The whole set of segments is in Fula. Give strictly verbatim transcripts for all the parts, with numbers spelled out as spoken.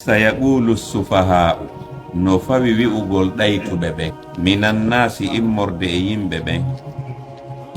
Sayaqulu sufaha'u, no fawi wi'ugol ɗaytuɓe ɓen, minan naasi, immorde e yimɓe ɓen,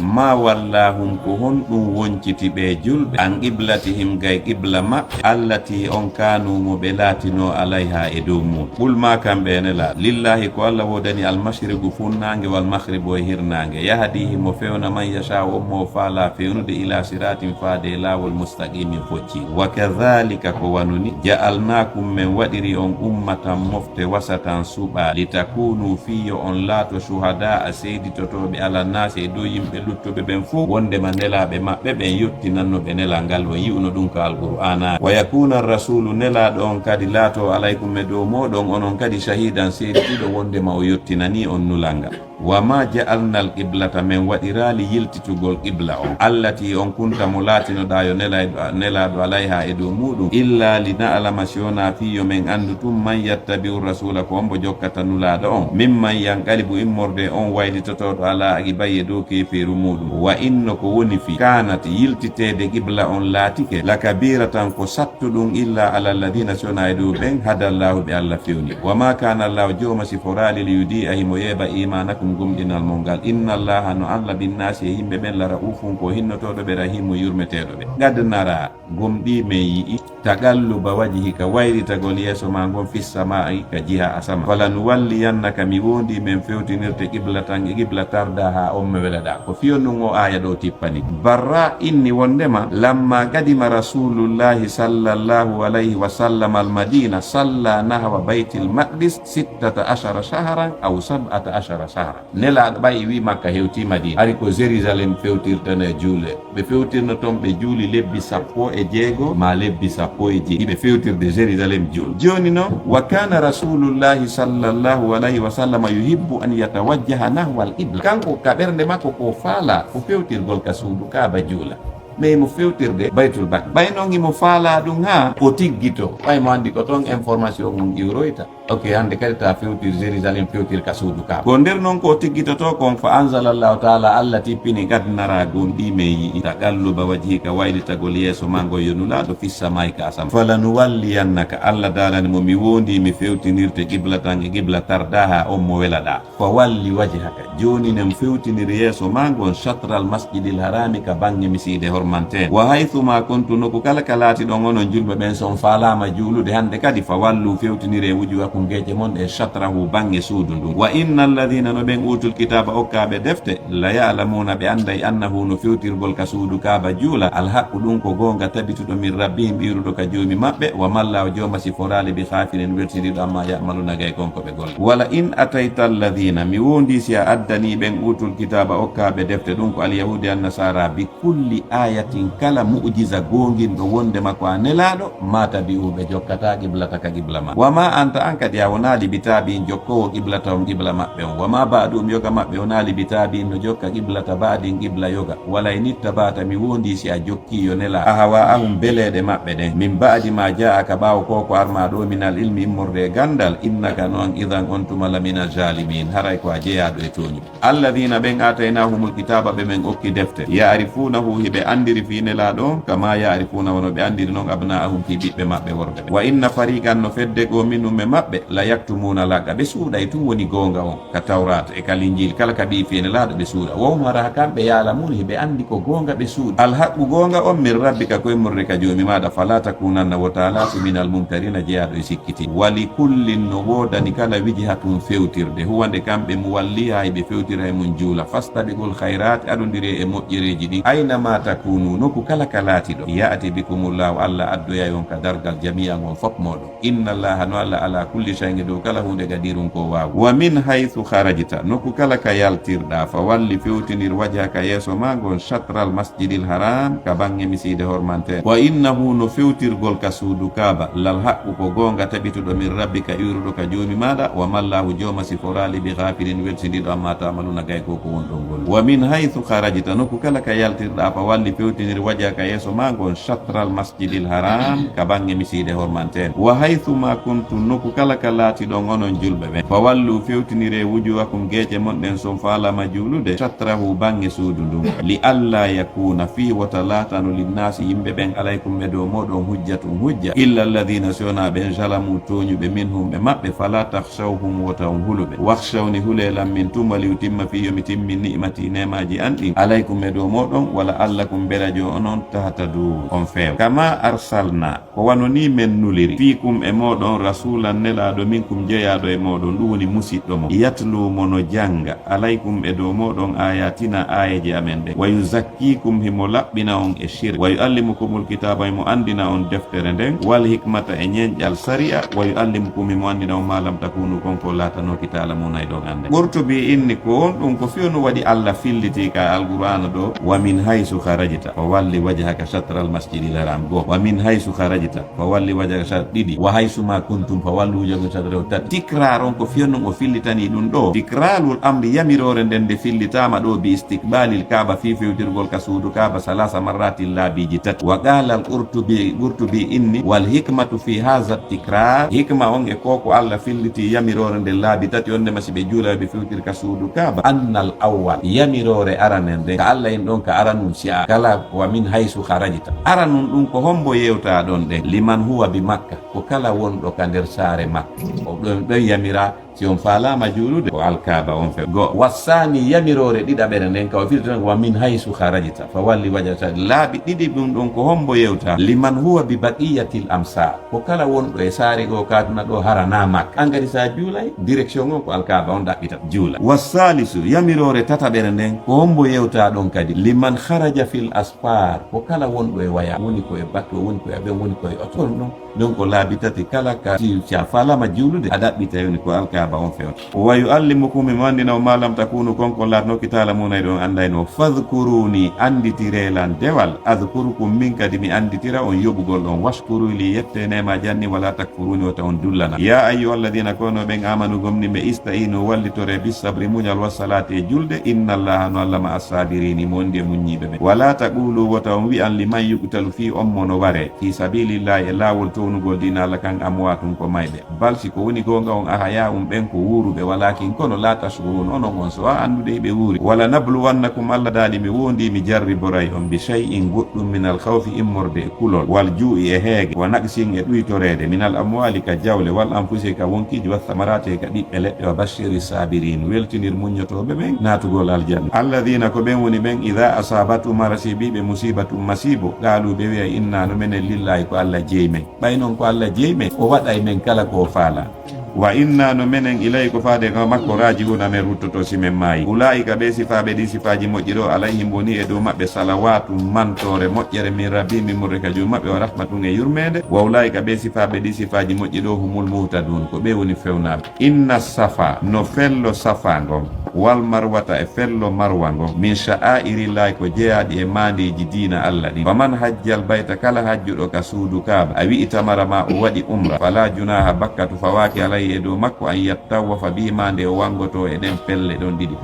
ma wallahum, ko honɗum wonciti ɓe julɓe, an qiblatihim, gay qibla maɓɓe, allati, on kanu, mo ɓe laatinoo, alayha, e dow mun. Qul, ma kamɓe e Nelaaɗo, lillahi, ko Alla woodani almashriqu, funnaange, wal maghribu, e hirnaange, yahdi, himo fewna, man yasha'u, on mo o faalaa fewnude, ila siratin, faade e laawol, mustaqimin, focci. Wa kadhalika, ko wano ni, ja'alnakum, men waɗiri on, ummatan, mofte, wasatan, suɓa, litakunu, fii yo on laato, shuhada'a, seeditotooɓe, ala naasi, e dow yimɓe luttuɓe ɓen fow, wondema nelaaɓe maɓɓe ɓen yottinanno ɓe nelal ngal, on yi'uno ɗum ka Alqur'aana. Wa yakuna rasulu, nelaaɗo on kadi laatoo, alaykum, e dow mooɗon, onon kadi, shahidan, seeditiiɗo, wondema o yottinanii on nulal ngal. Wa ma ja'alna al-qiblata, men waɗiraali yiltitugol qibla on, allati, on kunta, mo laatinoɗaa yo nelay-, nelaaɗo, alayha, e dow muuɗum, illa li na'lama, si wonaa fii yo men anndu tun, man yattabi'u rasula, ko hombo jokkata nulaaɗo on, mimman yanqalibu, immorde e on waylitotooɗo, ala aqibayhi, e dow keefeeru muuɗum. Wa inno, ko woni fii, kanat, yiltiteede qibla on laatike, la kabiratan, ko sattuɗum, illa ala alladhina, si wonaa e dow ɓen, hadallahu, ɓe Alla fewni. Wa ma kana Allahu, Jooma si foraali, li yudi'a, himo yeeɓa, imanakum, gomɗinal mon ngal. Inna Allaha, no Alla, binnasi, e yimɓe ɓen, la ra'ufun, ko hinnotooɗo ɓe, rahimu, yurmeteeɗo ɓe. Qad nara, gomɗii men yi'i, taqalluba wajhika, wayritagol yeeso maa ngon, fis sama'i, ka jiha asama. Falanuwalliyannaka, mi woondii men fewtinirte, qiblatan, e qibla, tardaha, on mo welaɗaa. Ko fiyo nun o aaya ɗo tippani. Barra inni wondema, lamma qadima Rasulullahi sallallahu alayhi wa sallam al-Madina, salla nahwa Baytil Maqdis sittata ashara shahran aw sab'ata ashara shahran. Nelaaɗo ɓay wi Makka hewti Madina, hari ko Jérusalem fewtirtana juule. Ɓe fewtirno ton, ɓe juuli lebbi sappo e jeego, ma lebbi sappo e jeeɗiɗi, ɓe fewtirde Jérusalem juul. Jooni non, wa kana Rasulullahi sallallahu alayhi wa sallam yuhibbu an yatawajjaha nahwa al-qibla. Kanko ka ɓernde makko ko faala ko fewtirgol ka suudu Kaaba juula. Mais mo fewtirde Baytul Maqdis. Ɓay non himo faala ɗum haa o tiggito. Ɓay mo andi ko ton information mun iwroyta. Ok, hande kadi ta fewtir Jérusalem, fewtir ka suudu Kaaba. Ko nder non ko tiggitoto kon, fa anzala Allahu taala, Alla tippini, qad nara, gomɗii men yi'i, taqalluba wajhika, waylitagol yeeso maa ngol yo Nulaaɗo, fis samaa'i, ka asama. Falanuwalliyannaka, Alla daalani mo, mi woondii mi fewtinirte qiblatan e qibla tardaha, on mo welaɗaa. Fa walli wajhaka, jooni nen fewtinir yeeso maa ngon shatral masjidil harami, ka baŋŋe misiide hormanteende. Wa haythu ma kuntu, nokku kala ka laatiɗon onon julɓe ɓen, si on faalaama juulude hande kadi, fa wallu, fewtiniree, wujuhakum, geece mon ɗen, shatrahu, baŋŋe suudu ndun. Wa inna alladhina, no ɓen uutul kitaaba, okkaaɓe defte, la ya'lamuna, ɓe anday, annahu, no fewtirgol ka suudu Kaaba juula, alhaqqu, ɗum ko goonga, tabituɗo, min rabbihim, iwruɗo ka Joomi maɓɓe, wa ma Allahu, Jooma si foraali, bi ghafilin, welsindiiɗo, amma ya'maluna, gay kon ko ɓe golla. Wala in atayta alladhina, mi woondii si a addanii ɓen uutul kitaaba, okkaaɓe defte, ɗum ko alyahuudi, annasara, bi kulli ayatin, kala mu'jiza goonginɗo wondema ko a nelaaɗo, ma tabi'u, ɓe jokkataa qiblataka, qibla ma. Wa ma anta, an kadi a wonaali, bi tabi'in, jokkoowo qiblatahum, qibla maɓɓe on. Wa ma ba'duhum, yoga maɓɓe wonaali, bi tabi'in, no jokka, qiblata ba'din, qibla yoga. Wala in ittaba'ta, mi woondii si a jokki kii yo nela, ahwa'ahum, beleeɗe maɓɓe ɗen, min ba'di ma ja'aka, ɓaawo ko ko armaa ɗo, minal ilmi, immorde e gandal, innaka, no an, idhan, on tuma, laminal zalimin, haray ko a jeyaaɗo e tooñuɓe. Alladhina, ɓen, ataynahumul kitaaba, ɓe men okki defte, ya'rifunahu, hiɓe andiri fii nelaaɗo on, kama ya'rifuna, wano ɓe andiri non, abna'ahum, fii ɓiɓɓe maɓɓe worɓe ɓen. Wa inna fariqan, no fedde goo, minhum, e maɓɓe, la yaktumuna al-haqqa, ɓe suuɗay tun woni goonga on. Ka Tawraata e ka Linjiil, kala ka ɓii fii nelaaɗo ɓe suuɗa. Wa hum, hara kamɓe, ya'lamuuna, hiɓe anndi ko goonga ɓe suuɗi. Alhaqqu, goonga on, min rabbika, ko immorde ka Joomi maaɗa. Falaa takuunanna, wota laatu, minal mumtariina, jeyaaɗo e sikkiti. Wa li kullin, no woodani kala wijhatun, fewtirde, huwa, nde kamɓe, muwalliihaa, hiɓe fewtira e mum juula. Fastabiqul khayraati, adondiree e moƴƴereeji ɗin. Ayna maa takuunu, nokku kala ka laatiɗon. Ya'ti bikumullaahu, Alla addoyay on ka dargal, jamii'an, on fop mooɗon. Inna Allaha, no Alla, ala kulli shay'in, e dow kala huunde, qadirun, ko waawi. Wa min haythu kharajta, nokku kala ka yaltirɗaa, fa walli, fewtinir, wajhaka, yeeso maa ngon, shatral masjidil haram, ka baŋŋe misiide hormanteende. Wa innahu, no fewtirgol ka suudu Kaaba, lal haqqu, ko goonga, tabituɗo, min rabbika, iwruɗo ka Joomi maaɗa, wa ma Allahu, Jooma si foraali, bi ghafilin, welsindiiɗo, amma ta'maluna, gay ko ko wonɗon gollirde. Wa min haythu kharajta, nokku kala ka yaltirɗaa, fa walli, Fewtinir wajhaka yeeso ma ngon shatral masjidil haram, ka baŋŋe misiide hormanteende. Wa haythuma kuntum, nokku kala ka laatiɗon onon julɓe ɓen. Fa wallu, fewtinire wujuhakum, geece mon ɗen son faalama juulude, shatrahu, baŋŋe suudu ndun. Li alla yakuna, fii wota laatano, linnaasi, yimɓe ɓen, alaykum, e dow mooɗon, hujjatun, hujja, illa alladhina, si wonaa ɓen, zalamu, tooñuɓe, minhum, ɓe maɓɓe, fala takhshawhum, wota on huluɓe. Wakhshawni, hulee lan min tun, wali utimma, fii yo mi timmin, ni'mati, neemaaji an ɗin, alaykum, e dow mooɗon, wa la'allakum, berajo onon, tahtadun, on feewa. Kama arsalna, ko wano nii men nuliri, fiikum, e mooɗon, rasulan, nelaaɗo, minkum, jeyaaɗo e mooɗon, ɗum woni musiɗɗo mon, yatlu, mo no jannga, alaykum, e dow mooɗon, ayatina, aayeeje amen ɗen, wa yuzakkikum, himo laɓɓina on e shirk, wa yuallimukumul kitaaba, himo anndina on deftere nden, wal hikmata, e ñenƴal sari'a, wa yuallimukum, himo anndina on ma lam takunu, kon ko laatanooki ta'lamuna, hiɗon annda. Qurtubi inni ko on ɗum ko fii no waɗi Alla filliti ka Alqur'aana ɗo, wa min haysu kharajta fa walli wajhaka shatral masjidil haram, go, wa min haysu kharajta fa walli wajhaka shat-, ɗiɗi, wa haysu ma kuntum fa wallu wujuhakum shatrahu, tati. Tikraar on ko fii no o fillitani ɗum ɗo. Tikraarul amri, yamiroore nden nde fillitaama ɗo, bi istiqbalil Kaaba, fii fewtirgol ka suudu Kaaba, salasa marratin, laabiiji tati. Wa qala al Qurtubi, Qurtubi inni, wal hikmatu fi hadha tikrar, hikma on e ko ko Alla filliti yamiroore nden laabi tati, on ndema si ɓe juula ɓe fewtir ka suudu Kaaba. Annal awwal, yamiroore aranen nden, ka Alla in ɗon ka aranun si'a, kala wa min haysu kharajta. Aranun ɗum ko hombo yewta ɗon ɗen? Liman huwa bi Makka, ko kala wonɗo ka nder saare Makka. O ɗon, ɗon yamira, si on faalaama juulude, ko Alkaaba on few. Go, wassaani, yamiroore ɗiɗaɓere nden, ka o firti tan, wa min haysu kharajta fa walli wajhaka. Laabi ɗiɗi ɗum ɗon ko hombo yewta? Liman huwa bi baqiyatil amsar, ko kala wonɗo e saare goo ka aduna ɗo, hara na Makka. An kadi sa juulay, direction on ko Alkaaba on ɗaɓɓita, juula. Wassalisu, yamiroore tataɓere nden, ko hombo yewta ɗon kadi? Liman kharaja fil asfar, ko kala wonɗo e waya, woni ko e bato, woni ko e avion, woni ko e oto. Ɗum ɗon, ɗum ko laabi tati, kala ka si, si a faalaama juulude, a ɗaɓɓitay, woni ko Alkaaba on few. Wa yuallimukum, himo anndina on, ma lam takunu, kon kon laatanooki, ta'lamuna, hiɗon anndayno. Fadhkuruni, annditire lan dewal, adhkurkum, min kadi mi annditira on yoɓugol on. Washkuru li, yette neema janni, wala takfuruni, wota on dullana. Ya ayyuhalladhina, ko onon ɓen, amanu, gomɗinɓe, ista'inu, wallitore, bis sabri, muñal, was salati, e julde, inna Allaha, no Alla, ma as sabirin, himo wondi e muññiiɓe ɓen. Wala taqulu, wota on wi'an, liman yuqtalu, fii on mo no waree, fi sabilillahi, e laawol townugol diina Alla kan, amwatun, ko mayɓe. Bal, si ko woni goonga on, ahyaa'un, ɓen ko wuuruɓe, walakin, kono, la tash'urun, onon on so a anndude hiɓe wuuri. Wala nabluwannakum, Alla daali, mi wondi, mi jarriboray on, bi shay'in, goɗɗum, minal khawfi, immorde e kulol, wal juu'i, e heege, wa naqsin, e ɗuytoreede, minal amwali, ka jawle, wal anfusi, ka wonkiiji, was samarati, e ka ɓiɓɓe leɗɗe, wa bashiri sabirin, weltinir muññotooɓe ɓen naatugol aljanna. Alladhina, ko ɓen woni ɓen, idha asabatu, mara si ɓiɓe musibatun, masiibo, qaalu, ɓe wi'a, inna, no menen, lillahi, ko Alla jeyi men. Ɓay non ko Alla jeyi men, o waɗay men kala ko o faala. Wa inna, no menen, ilayhi, ko faade ka makko, raaji'uuna, men ruttoto si men maayi. Ulaa'ika, ɓe sifaaɓe ɗi sifaaji moƴƴi ɗo, alayhim, woni e dow maɓɓe, salawaatun, mantoore moƴƴere, min rabbihim, immorde ka Joomi maɓɓe, wa rahmatun, e yurmeende. Wa ulaa'ika, ɓe sifaaɓe ɗi sifaaji moƴƴi ɗo, humul muhtaduun, ko ɓe woni fewnaaɓe. Inna safa, no fello Safa ngon, wal marwata, e fello Marwa ngon, min sha'airillahi, ko jeyaaɗi e maandeeji diina Alla ɗin. Faman hajjal bayta, kala hajjuɗo ka suudu Kaaba, aw i'tamara, ma o waɗi umra, fala junaha, bakkatu fawaaki, alayhi, e dow makko, an yattawafa bihimaa, nde o wangoto e ɗen pelle ɗon ɗiɗi.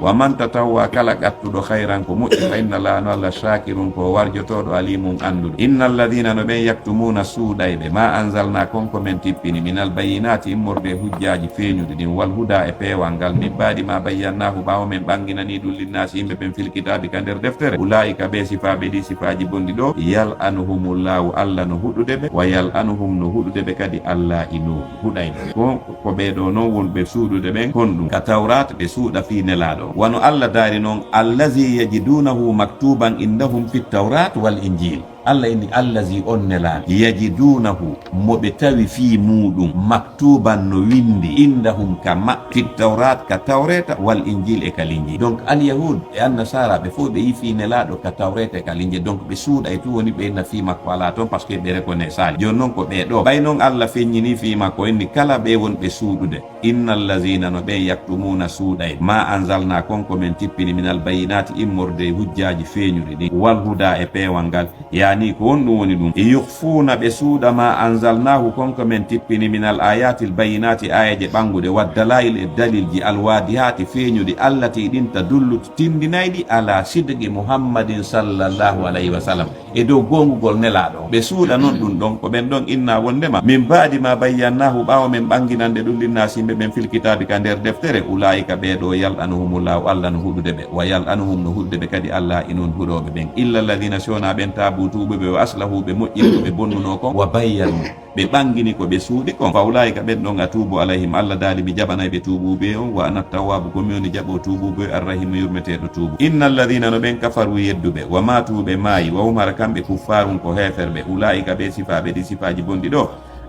Wa man tatawwa, kala gattuɗo khayran ko moƴƴi, fa inna Allaha, no Alla, shakirun, ko o warjotooɗo, alimun, annduɗo. Inna alladhina, no ɓen, yaktumuuna, suuɗayɓe, ma anzalna, kon ko men tippini, minal bayyinati, immorde e hujjaaji feeñuɗi ɗin, wal huda, e peewal ngal, min ba'di ma bayyannahu, ɓaawo men ɓanginani ɗum, linnaasi, yimɓe ɓen, fil kitaabi, ka nder deftere, ulaa'ika, ɓe sifaaɓe ɗi sifaaji bonɗi ɗo, yal'anuhumullahu, Alla no huɗude ɓe, wa yal'anuhum, no huɗude ɓe kadi, allaa'inuun, huɗayɓe. Ko, ko ɓee ɗoo non wonɓe suuɗude ɓen, honɗum? Ka Tawraat, ɓe suuɗa fii Nelaaɗo on. Wano Alla daari non, allazi yajidunahu maktuban indahum fit Tawrat wal Injil. Alla inni, allazi, on Nelaaɗo, yajidunahu, mo ɓe tawi fii muuɗum, maktuban, no windi, indahum, ka maɓɓe, fit Tawrat, ka Tawreeta, wal Injil, e ka Linjiila. Donc, al Yahud e Annasaara ɓe fow ɓe yii fii Nelaaɗo ka Tawreeta e ka Linjiila. Donc, ɓe suuɗay tun, woni ɓe inna fii makko alaa ton, parce que ɓe reconnaissaali. Jooni non ko ɓee ɗoo. Ɓay non Alla feññinii fii makko, inni kala ɓee wonɓe suuɗude. Inna allazina, no ɓen, yaktumuuna, suuɗay, ma anzalna, kon ko men tippini, minal bayyinaati, immorde e hujjaaji feeñuɗi ɗin, wal huda, e peewal ngal, yani Ni ko honɗum woni ɗum? Yukhfuuna, ɓe suuɗa, ma anzalnaahu, kon ko men tippini, min al ayaati al bayinaati, aayeeje ɓannguɗe, wa dalaa'il, e dalilji, al waadihaati, feeñuɗi, allati, ɗin, tadullu, tindinayɗi, ala sidqi Muhammadin sallallahu alayhi wa sallam, e dow goongugol Nelaaɗo on. Ɓe suuɗa non ɗum ɗon, ko ɓen ɗon inna wondema, min baadi ma bayyannaahu, ɓaawo men ɓannginande ɗum, linnaasi, yimɓe ɓen, fil kitaabi, ka nder deftere, ulaa'ika, ɓee ɗoo, yal'anuhumullahu, Allah no huɗude ɓe, wa yal'anuhum, no huɗude ɓe kadi Allah, inun, huɗooɓe ɓen, illa alladhiina, si wonaa ɓen, taabu, tuubuɓe, wa aslahu, ɓe moƴƴini ko ɓe bonnunoo kon, wa bayyanu, ɓe ɓanngini ko ɓe suuɗi kon, fa ulaa'ika, ɓen ɗon, atuubu alayhim, Allah daali mi jaɓanay ɓe tuubuuɓe on, wa ana tawwaabu, ko mi woni jaɓo tuubuuɓe, arrahiimu, yurmeteeɗo tuubu. Inna alladhiina, no ɓen, kafaru, yedduɓe, wa maatu, ɓe maayi, wa hum, hara kamɓe, kuffaarun, ko heeferɓe, ulaa'ika, ɓe sifaaɓe ɗi sifaaji bonɗi ɗoo,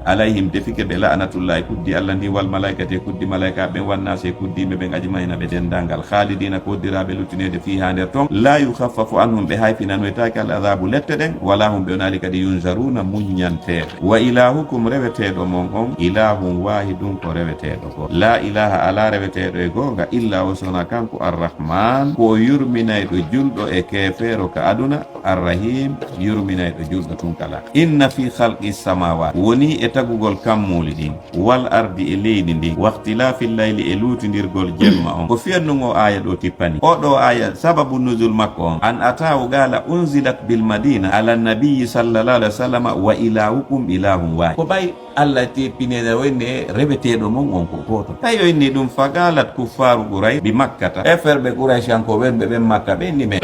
alayhim, defike ɓe, la'natullahi, kuddi Allah ndin, wal malaa'ikati, e kuddi malaa'ikaaɓe ɓen, wan naasi, e kuddi yimɓe ɓen, ajma'iina, ɓe denndaangal, khaalidiina, ko wondiraaɓe luttineede, fiihaa, nder ton, laa yukhaffafu anhum, ɓe hayfinanoytaake, al adaabu, lette ɗen, wa laa hum, ɓe wonaali kadi, yunzaruuna, muññanteeɓe. Wa ilaahukum, reweteeɗo mon on, ilaahun waahidun, ko reweteeɗo gooto. Laa ilaaha, alaa reweteeɗo e goonga, illaa, o sona kanko, Arrahmaan, ko o yurminayɗo julɗo e keefeero ka aduna, Arrahiim, yurminayɗo julɗo tun ka laakara. Inna fii khalqi samaawaati, wonii e tagugol kammuuli ɗin, wal ardi, e leydi ndin, wakhtilaafil layli, e luutindirgol jemma on. Ko fii honɗum oo aaya ɗoo tippani? Oo ɗoo aaya, sababu nuzul makko on, an Ataa'u qaala unzilat bil Madiina ala nabiyyi sallallahu alayhi wa sallam, wa ilaahukum ilaahun waahid. Ko ɓay Allah tippinii no inni reweteeɗo mon on ko gooto. Tawi o inni ɗum, fa qaalat kuffaaru Quraysh bi Makkata, heeferɓe Qurayshankooɓe ɓen, ɓe ɓen Makka, ɓe inni, mais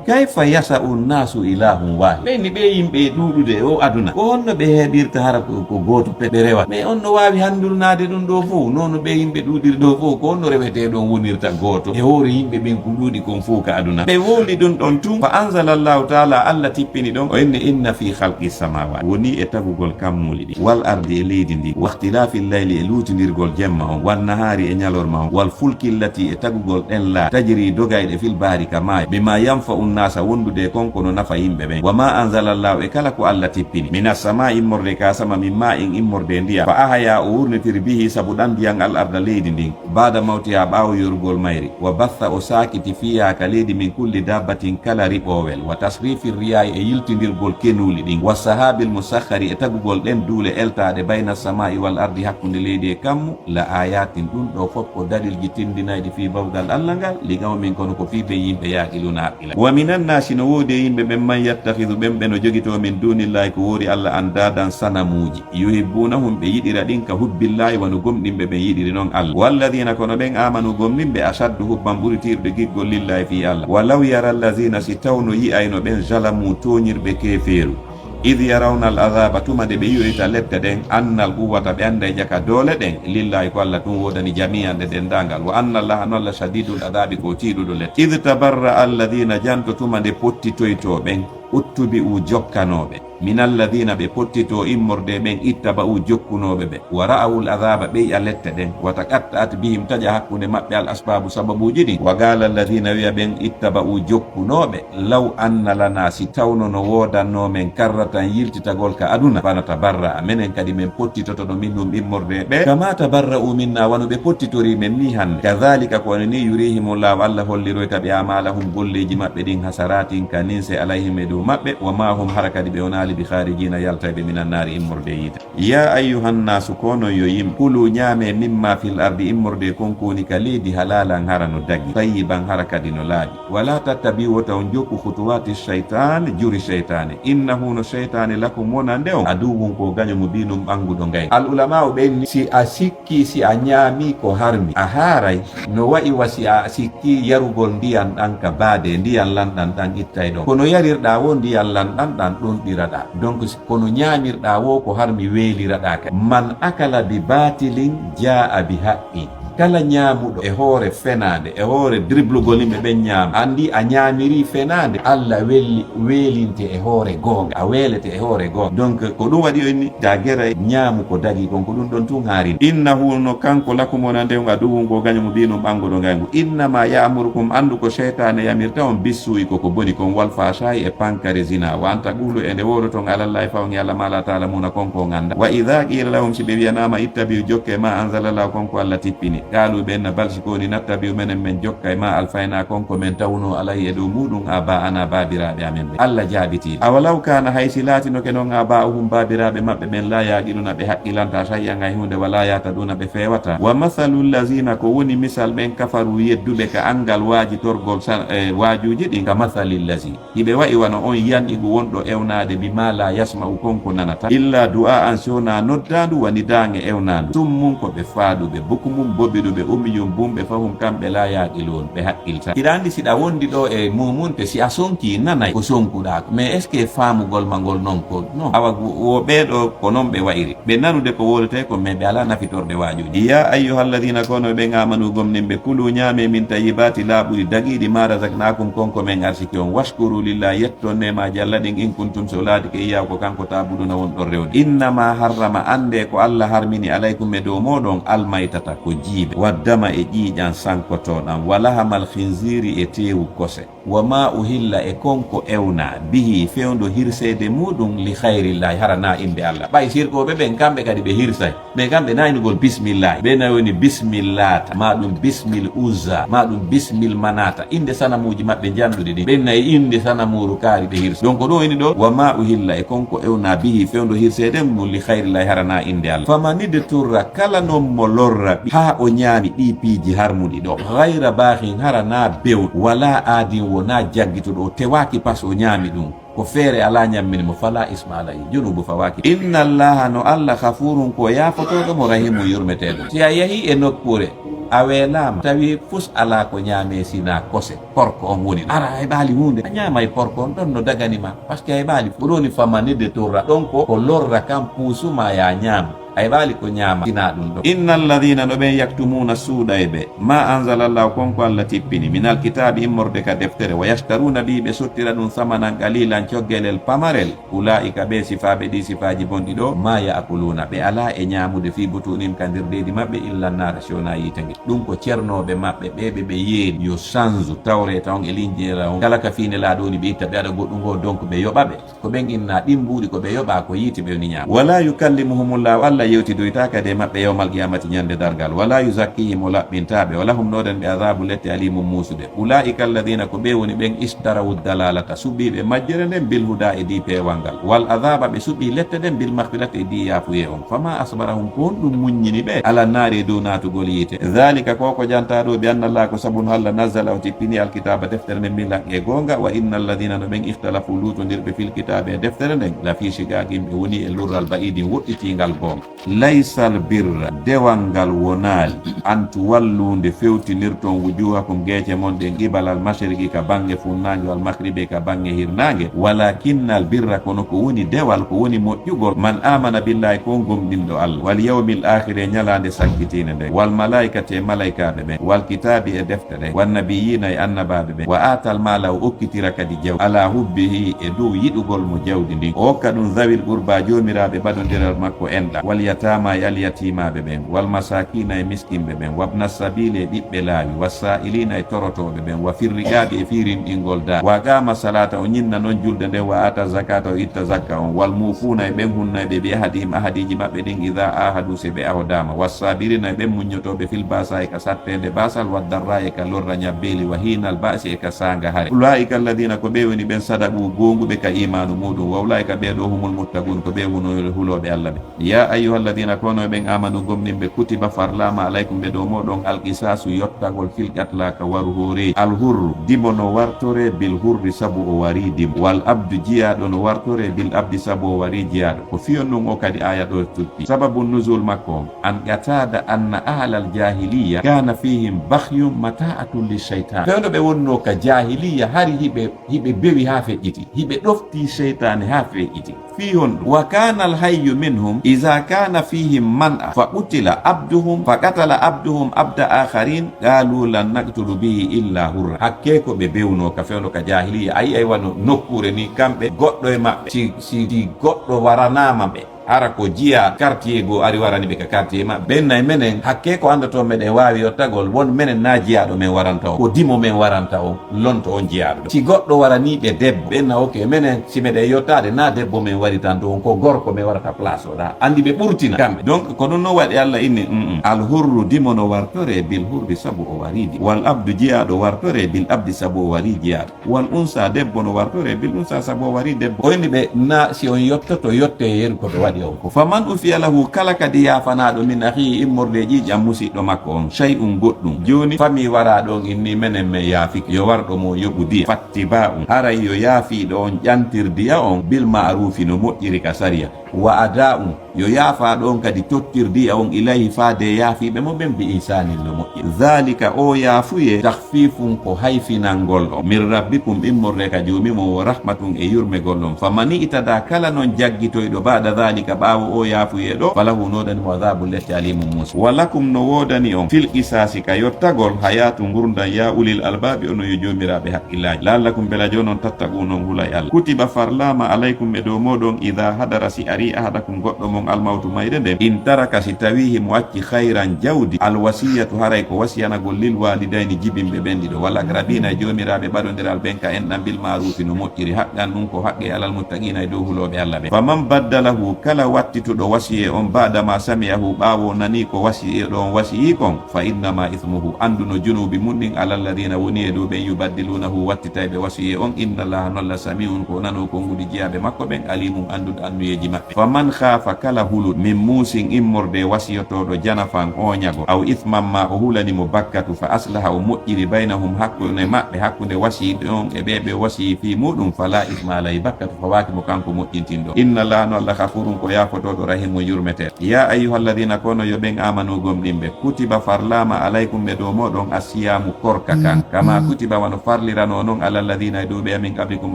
kayfa yasa'u nnaasu ilaahun waahid? Ɓe inni ɓee yimɓe e ɗuuɗude e oo aduna, ko honno ɓe heɓirta hara ko, ko gooto pe-, ɓe rewa? Mais on no waawi hanndulnaade ɗum ɗoo fow? Nono ɓee yimɓe ɗuuɗiri ɗoo fow, ko honno reweteeɗo on wonirta gooto e hoore yimɓe ɓen ko ɗuuɗi kon fow ka aduna? Ɓe wowli ɗum ɗon tun. Fa anzala Allahu taala, Allah tippini ɗon, o inni, inna fii khalqi samaawaati, wonii e tagugol kammuuli ɗin, wal ardi, e leydi ndin, wakhtilaafil layli, e luutindirgol jemma on, wan nahaari, e ñalorma on, wal fulki llati, e tagugol ɗen laabi, tajri, dogayɗe, fil bahri, ka maayo, bimaa yanfa'u nnaasa, wondude e kon ko no nafa yimɓe ɓen, wa maa anzala Allaahu, e kala ko Allah tippini, minas samaa'i, immorde ka asama, min maa'in, immorde e ndiyam, fa ahyaa, o wurnitiri, bihi, sabu ɗan ndiyam, al arda, leydi ndin, ba'da mawtihaa, ɓaawo yorugol mayri, wa batha, o saakiti, fiihaa, ka leydi, min kulli daabbatin, kala riɓoowel, wa tasriifi riyaahi, e yiltindirgol kenuuli ɗin, wa sahaabil musakhkhari, e tagugol ɗen duule eltaaɗe, bayna samaa'i wal ardi, hakkunde leydi e kammu, la aayaatin, ɗum ɗoo fof ko dalilji tindinayɗi, fii bawgal Allah ngal, li qawmin, kono ko fii ɓe yimɓe, yaaqiluuna, haqqila. Wa minan naasi, no woodi e yimɓe ɓen, man yattakhidu, ɓen ɓe no jogitoo, min duunillaahi, ko woori Allah, andaadan, sanamuuji. Yuhibbuunahum, ɓe yiɗira ɗin, ka hubbillaahi, wano gomɗinɓe ɓen yiɗiri non Allah. Walladiina, kono ɓen, aamanu, gomɗinɓe, ashaddu hubban, ɓuri tiiɗude giggol, lillaahi, fii Allah. Walaw yara alladiina, si tawno yi'ayno ɓen, zalamuu, tooñirɓe keefeeru, id yarawna al azaaba, tuma nde ɓe yi'oyta lette ɗen, anna al quwwata, ɓe annday jaka doole ɗen, lillaahi, ko Allah tun woodani, jamii'an, ɗe denndaangal, wa anna Allaaha, no Allah, shadiidul azaabi, ko tiiɗuɗo lette. Id tabarra'a alladiina, janto tuma nde pottitoytoo ɓen, uttubi'u, jokkanooɓe, min alladiina, ɓe pottitoo immorde ɓen, ittaba'u, jokkunooɓe ɓe, wa ra'awul azaaba, ɓe yi'a lette ɗen, wa taqatta'at bihim, taƴa hakkunde maɓɓe, al asbaabu, sababuuji ɗin, wa qaala alladiina, wi'a ɓen ittaba'u, jokkunooɓe, law anna lanaa, si tawno no woodannoo men, karratan, yiltitagol ka aduna, fa natabarra'a, menen kadi men pottitotono, minhum, immorde ɓe, kamaa tabarra'u minnaa, wano ɓe pottitorii men nii hannde, kadaalika, ko wano nii, yuriihimullaahu, Allah holliroyta ɓe, a'maalahum, golleeji maɓɓe ɗin, hasaraatin, ka ninse, alayhim, e dow maɓɓe, wa maa hum, hara kadi ɓe wonaali, bi khaarijiina, yaltayɓe, minan naari, immorde yiite. Yaa ayyuhan naasu, ko onon yo yimɓe, kuluu, ñaamee, mimmaa fil ardi, immorde kon ko woni ka leydi, halaalan, hara no dagi, tayyiban, hara kadi no laaɓi. Wa laa tattabi'u, wota on jokku, khutuwaati shaytaan, juri seytaane. Innahu, no seytaane, lakum, wonande on, aduwwun, ko gaño, mubiinun, ɓannguɗo ngayngu. Al ulamaa'u ɓen ni, si a sikkii, si a ñaamii ko harmi, a haaray. No wa'i wa si a sikkii yarugol ndiyan ɗan ka baade, ndiyan lanɗan ɗan ittay ɗon. Kono yarirɗaa woo ndiyan lanɗan ɗan, ɗonɗiraɗaa. Donc, si, kono ñaamirɗaa woo ko harmi, weeliraɗaa kadi. Man akala bi baatilin jaa'a bi haqqin. Kala ñaamuɗo e hoore fenaande, e hoore driblugol yimɓe ɓen ñaama, anndi a ñaamirii fenaande, Allah welli, weelinte e hoore goonga, a weelete e hoore goonga. Donc, ko ɗum waɗi o inni, ta geray ñaamu ko dagii kon, ko ɗum ɗon tun haari. Innahu, no kanko, lakum, wonande on, aduwwun, ko gaño, mubiinun, ɓannguɗo ngayngu. Innamaa ya'murukum, anndu ko seytaane yamirta on, bissuu'i, ko ko boni kon, wal fahshaa'i, e pankare zinaa, wa an taqulu, e nde wowloton, alallaahi, faw e Allah, maa laa ta'lamuuna, kon ko on anndaa. Wa idhaa qiila lahum, si ɓe wi'anaama, ittabi'u, jokkee, maa anzalallaahu, kon ko Allah tippini, Qaaluu ɓe inna bal si ko woni nattabi'u menen men jokkay maa alfaynaa kon ko men tawunoo alayhi e dow muuɗum aabaa'anaa baabiraaɓe amen ɓen. Alla jaabiti ɓe. Awalaw kaana hay si laatinoke non aabaa'uhum baabiraaɓe maɓɓe ɓen laa ya'qiluuna ɓe haqqilantaa shay'an hay huunde walaa yahtaduuna ɓe feewataa. Wa masalu llaziina ko woni misal ɓen kafaruu yedduɓe ka anngal waajitorgol sa-, e waajuuji ɗin ka masali llazi. Hiɓe wa'i wano on yan'iqu wonɗo ewnaade bi maa laa yasma'u kon ko nanata, illaa du'aa'an si wonaa noddaandu wa nidaa'an e ewnaandu. Summun ko ɓe faaɗuɓe, bukmun bobiɗuɓe, umyun bumɓe, fahum kamɓe laa ya'qiluun ɓe haqqilta. Hiɗa anndi si ɗa wondi ɗo e mumunte si a sonki nanay ko sonkuɗaa ko. Mais est-ce que faamugol ma ngol non ko non? Awa gu-, wo ɓee ɗo ko non ɓe wa'iri. Ɓe nanude ko wowletee kon, mais ɓe alaa nafitorde waajuuji. Yaa ayyuhalladiina, ko onon ɓen aamanu gomɗinɓe, kuluu ñaamee min tayyibaati laaɓuɗi dagiiɗi maa razaqnaakum kon ko men arsiki on. Washkuruu lillaahi, yetton neemaaji Alla ɗin, in kuntum, si on laatike, iyyaahu, ko kanko, ta'buduuna, wonɗon rewde. Innamaa harrama, anndee ko Alla harmini, alaykum, e dow mooɗon, almaytata, ko jiibe, waddama, e ƴiiƴan sankotooɗan, wa lahamal khinziiri, e teewu kose. Wa maa uhilla, e kon ko ewnaa, bihi, fewndo hirseede muuɗum, li hayrillaahi, hara naa innde Alla. Ɓay sirkooɓe ɓen, kamɓe kadi ɓe hirsay. Mais kamɓe naa innugol bismillaahi. Ɓen na woni bismillaata, maa ɗum bismil uzza, maa ɗum bismil manaata. Innde sanamuuji maɓɓe njanɗuɗi ɗin. Ɓen na e innde sanamuuru kaari ɓe hirsa. Donc ko ɗum woni ɗo, wa maa uhilla, e kon ko ewnaa, bihi, fewndo hirseede mum, li hayrillaahi, hara naa innde Alla. Famanidturra, kala non mo lorra ɓi-, haa o ñaami ɗii piiji harmuɗi ɗo. Ghayra baghin, hara naa bew, wala aadin, wonaa jaggituɗo, o tewaaki pas o ñaami ɗum. Ko feere alaa ñammini mo, fala isma alayhi, junubu fawaaki. Inna Allaha, no Alla, ghafurun, ko yaafotooɗo mo, rahimun, yurmeteeɗo. Si a yahii e nokkuure, a weelaama, tawi fus alaa ko ñaamee sinaa kose, porko on woni ɗo. Ara a heɓaali huunde, a ñaamay porko on ɗon no dagani ma, parce que a heɓaali. Ko ɗum woni famanidturra, ɗon ko, ko lorra kan puusu ma yaa ñaam. A heɓaali ko ñaama, sinaa ɗum ɗon. Inna alladhina, no ɓen, yaktumuuna, suuɗay ɓe, ma anzalallahu, kon ko Alla tippini, minal kitaabi, immorde ka deftere, wa yashtaruuna bihi, ɓe sottira ɗum, samanan qalilan, coggelel pamarel, ulaa'ika, ɓe sifaaɓe ɗi sifaaji bonɗi ɗo, ma ya'kuluuna, ɓe alaa e ñaamude, fi butunihim, ka nder deedi maɓɓe, illa naara, si wonaa yiite nge. Ɗum ko cernooɓe maɓɓe ɓe, ɓe ɓe yeeri yo sanzu Tawreeta on e Linjiila on, kala ka fii Nelaaɗo woni, ɓe itta, ɓe aɗa goɗɗum goo, donc ɓe yoɓa ɓe. Ko ɓen inna ɗin mbuuɗi ko ɓe yoɓaa ko yiite ɓe woni ñaama. Wala yukallimuhumullahu, Alla yewtidoytaaka de maɓɓe yawmal qiyamati ñande dargal. Wala yuzakkihim, o laɓɓintaa ɓe. Walahum, no ɗon ɓe, adhabu, lette, alimun, muusude. Ulaa'ika alladhina, ko ɓe woni ɓen, ishtarawu dalalata, suɓiiɓe majjere nden, bil huda, e dii peewal ngal. Wal adhaba, ɓe suɓii lette ɗen, bil maghfirati, e dii yaafuyee on. Fama asbarahum, ko honɗum muññini ɓe, ala naari, e dow naatugol yiite. Dhalika, ko ko jantaa ɗo, bi anna Allaha, ko sabu no Alla, nazzala, o tippini, alkitaba, deftere nden, bil haqqi, e goonga, wa inna alladhina, no ɓen, ikhtalafu, luutondirɓe, fil kitabi, e deftere nden, la fi shiqaqin, ɓe woni e lurral, ba'idin, woɗɗitiingal goonga. Laysal birra, dewal ngal wonaali, an tuwallu, nde fewtinirton, wujuhakum, geece mon ɗen, qibalal mashriqi, ka baŋŋe funnaange, wal maghribi, ka baŋŋe hirnaange, walakinnal birra, kono ko woni dewal, ko woni moƴƴugol, man amana billahi, ko on gomɗinɗo Allah, wal yawmil akhiri, e ñalaande sakkitiinde nden, wal malaikati, e malaikaaɓe ɓen, wal kitaabi, e defte ɗen, wan nabiyyiina, e annabaaɓe ɓen, wa aatal maala, o okkitira kadi jawdi, ala hubbihi, e dow yiɗugol mo jawdi ndin, o okka ɗum zawil qurba, joomiraaɓe ɓadondiral makko enɗam, wal yataama, e alyatiimaaɓe ɓen, wal masaakiina, e miskinɓe ɓen, wabna sabiili, e ɓiɓɓe laawi, wassaa'iliina, e torotooɓe ɓen, wa fir riqaabi, e fii rinɗingol daa, wa aqaama salaata, o ñinna non julde nden, wa aata zakaata, o itta zakka on, wal muufuuna, e ɓen hunnayɓe, bi ahadihim, ahadiiji maɓɓe ɗin, idaa aahadu, si ɓe ahodaama, wassaabiriina, e ɓen muññotooɓe, fil ba'saa'i, ka satteende baasal, wad darraa'i, e ka lorra ñabbeeli, wa hiinal ba'si, e ka saanga hare. Ulaa'ika alladhiina, ko ɓe woni ɓen, sadaqu, goonguɓe ka iimaanu muuɗum, wa ulaa'ika, ɓee ɗoo, humul muttaquun, ko ɓe woni hulooɓe Allah ɓen. Yaa ayyuhalladhiina, ko onon ɓen, aamanu, gomɗinɓe, kutiba, farlaama, alaykum, ɓe dow mooɗon, al qisaasu, yottagol, fil qatla, ka waru hooreeji. Al hurru, dimo no wartoree, bil hurri, sabu o warii dimo. Wal abdu, jiyaaɗo no wartoree, bil abdi, sabu o warii jiyaaɗo. Ko fiyon ɗum o kadi aaya ɗo tuppi. Sababu nuzul makko on, an Qataada, anna ahlal jaahiliyya kaana fiihim baghyun mataa'atun lishaytaan. Fewndo ɓe wonnoo ka jaahiliyya, hari hiɓe, hiɓe bewi haa feƴƴiti, hiɓe ɗoftii seytaane haa feƴƴiti. Fii honɗum? Wa kaana alhayyu minhum, iza kaana fiihim man'a, fa qutila abduhum, fa qatala abduhum abda aakharin, qaalu lan naqtulu bihi illa hurra. Hakkee ko ɓe bewnoo ka fewndo ka jaahiliyya. A yi'ay wano nokkuure ni, kamɓe goɗɗo e maɓɓe, si, si, si goɗɗo waranaama ɓe, Hara ko jiya quartier goo ari warani ɓe ka quartier maɓɓe. Ɓen na e menen, hakkee ko anndoton meɗen waawi yottagol, won menen na jiyaaɗo men waranta on. Ko dimo men waranta on, lonto on jiyaaɗo. Si goɗɗo waranii ɓe debbo, ɓen na ok, menen si meɗen yottaade na debbo men waritanto on, ko gorko men warata place o ɗa. Anndi ɓe ɓurtina kamɓe. Donc, ko ɗun non waɗi Alla inni, mm, mm. Al hurru dimo no wartore bil hurri sabu o warii dimo. Wal abdu jiyaaɗo wartore bil abdi sabu o warii jiyaaɗo. Wal unsa debbo no wartore bil unsa sabu o warii debbo. O inni ɓe na si on yottoto, yottee yeru ko ɓe waɗi on ko. Faman ufiya lahu kala kadi yaafanaaɗo min akhihi immorde e ƴiiƴan musiɗɗo makko on, shay'un goɗɗun. Jooni famii waraa ɗon inni menen men yaafike. Yo war ɗo mo yoɓu diya. Fattiba'un. Haray yo yaafiiɗo on ƴantir diya on bil ma'rufi no moƴƴiri ka sariya. Wa ada'un. Yo yaafaaɗo on kadi tottir diya on ilayhi faade yaafiiɓe mo ɓen bi ihsanin no moƴƴi. Dhalika o yaafuyee takhfifun ko hayfinangol on. Min rabbikum immorde ka Joomi mon wo rahmatun e yurmegol on. Faman i'tada kala non jaggitoyɗo ba'da dhalika ɓaawo o yaafuyee ɗo, falahu no woodani mo adhabun lette alimun musi. Wa lakum no woodani on fil qisasi ka yottagol hayatu ngurndan ya ulil albabi onon yo joomiraaɓe haqqillaaji. La'allakum bela jonon tattaqun on hulay Alla. Kutiba farlaama alaykum e dow mooɗon ida hadara si ari ahadakum goɗɗo mon almawtu mayde nden. In taraka si tawi himo acci khayran jawdi. Alwasiyatu haray ko wasiyanagol lil walidayni jibinɓe ɓen ɗiɗo. Wal aqrabina e joomiraaɓe ɓaɗondiral ɓen ka enɗan bil ma'rufi no moƴƴiri. Haqqan ɗun ko haqqe alal muttaqina e dow hulooɓe Alla ɓen. Faman baddalahu kala wattituɗo wasiyee on ba'da ma sami'ahu ɓaawo nani ko wasiyee ɗo on wasiyii kon. Fa innama ithmuhu, anndu no junuubi mun ɗin, ala alladhina woni e dow ɓen, yubaddilunahu, wattitayɓe wasiyee on, inna Allaha no Alla sami'un ko nanoo konguɗi jiyaaɓe makko ɓen, alimun annduɗo annuyeeji maɓɓe. Faman khafa kala hulu, min muusin immorde wasiyotooɗo janafan ooñagol, aw ithman ma o hulani mo bakkatu, fa aslaha o moƴƴiri baynahum hakkunde maɓɓe, hakkunde wasiyiiɗo on e ɓe ɓe wasiyii fii muɗum, fala ithma alayhi bakkatu fawaaki mo kanko moƴƴintinɗo. Inna Allaha no Alla ghafurun ko yaafotooɗo rahimun yurmeteeɗo. Ya ayyuhalladhina kono yo ɓen amanu gomɗinɓe. Kutiba farlaama alaykum e dow mooɗon assiyaamu korka kan. Kama kutiba wano farliranoo non ala alladhina e dow ɓe min qablikum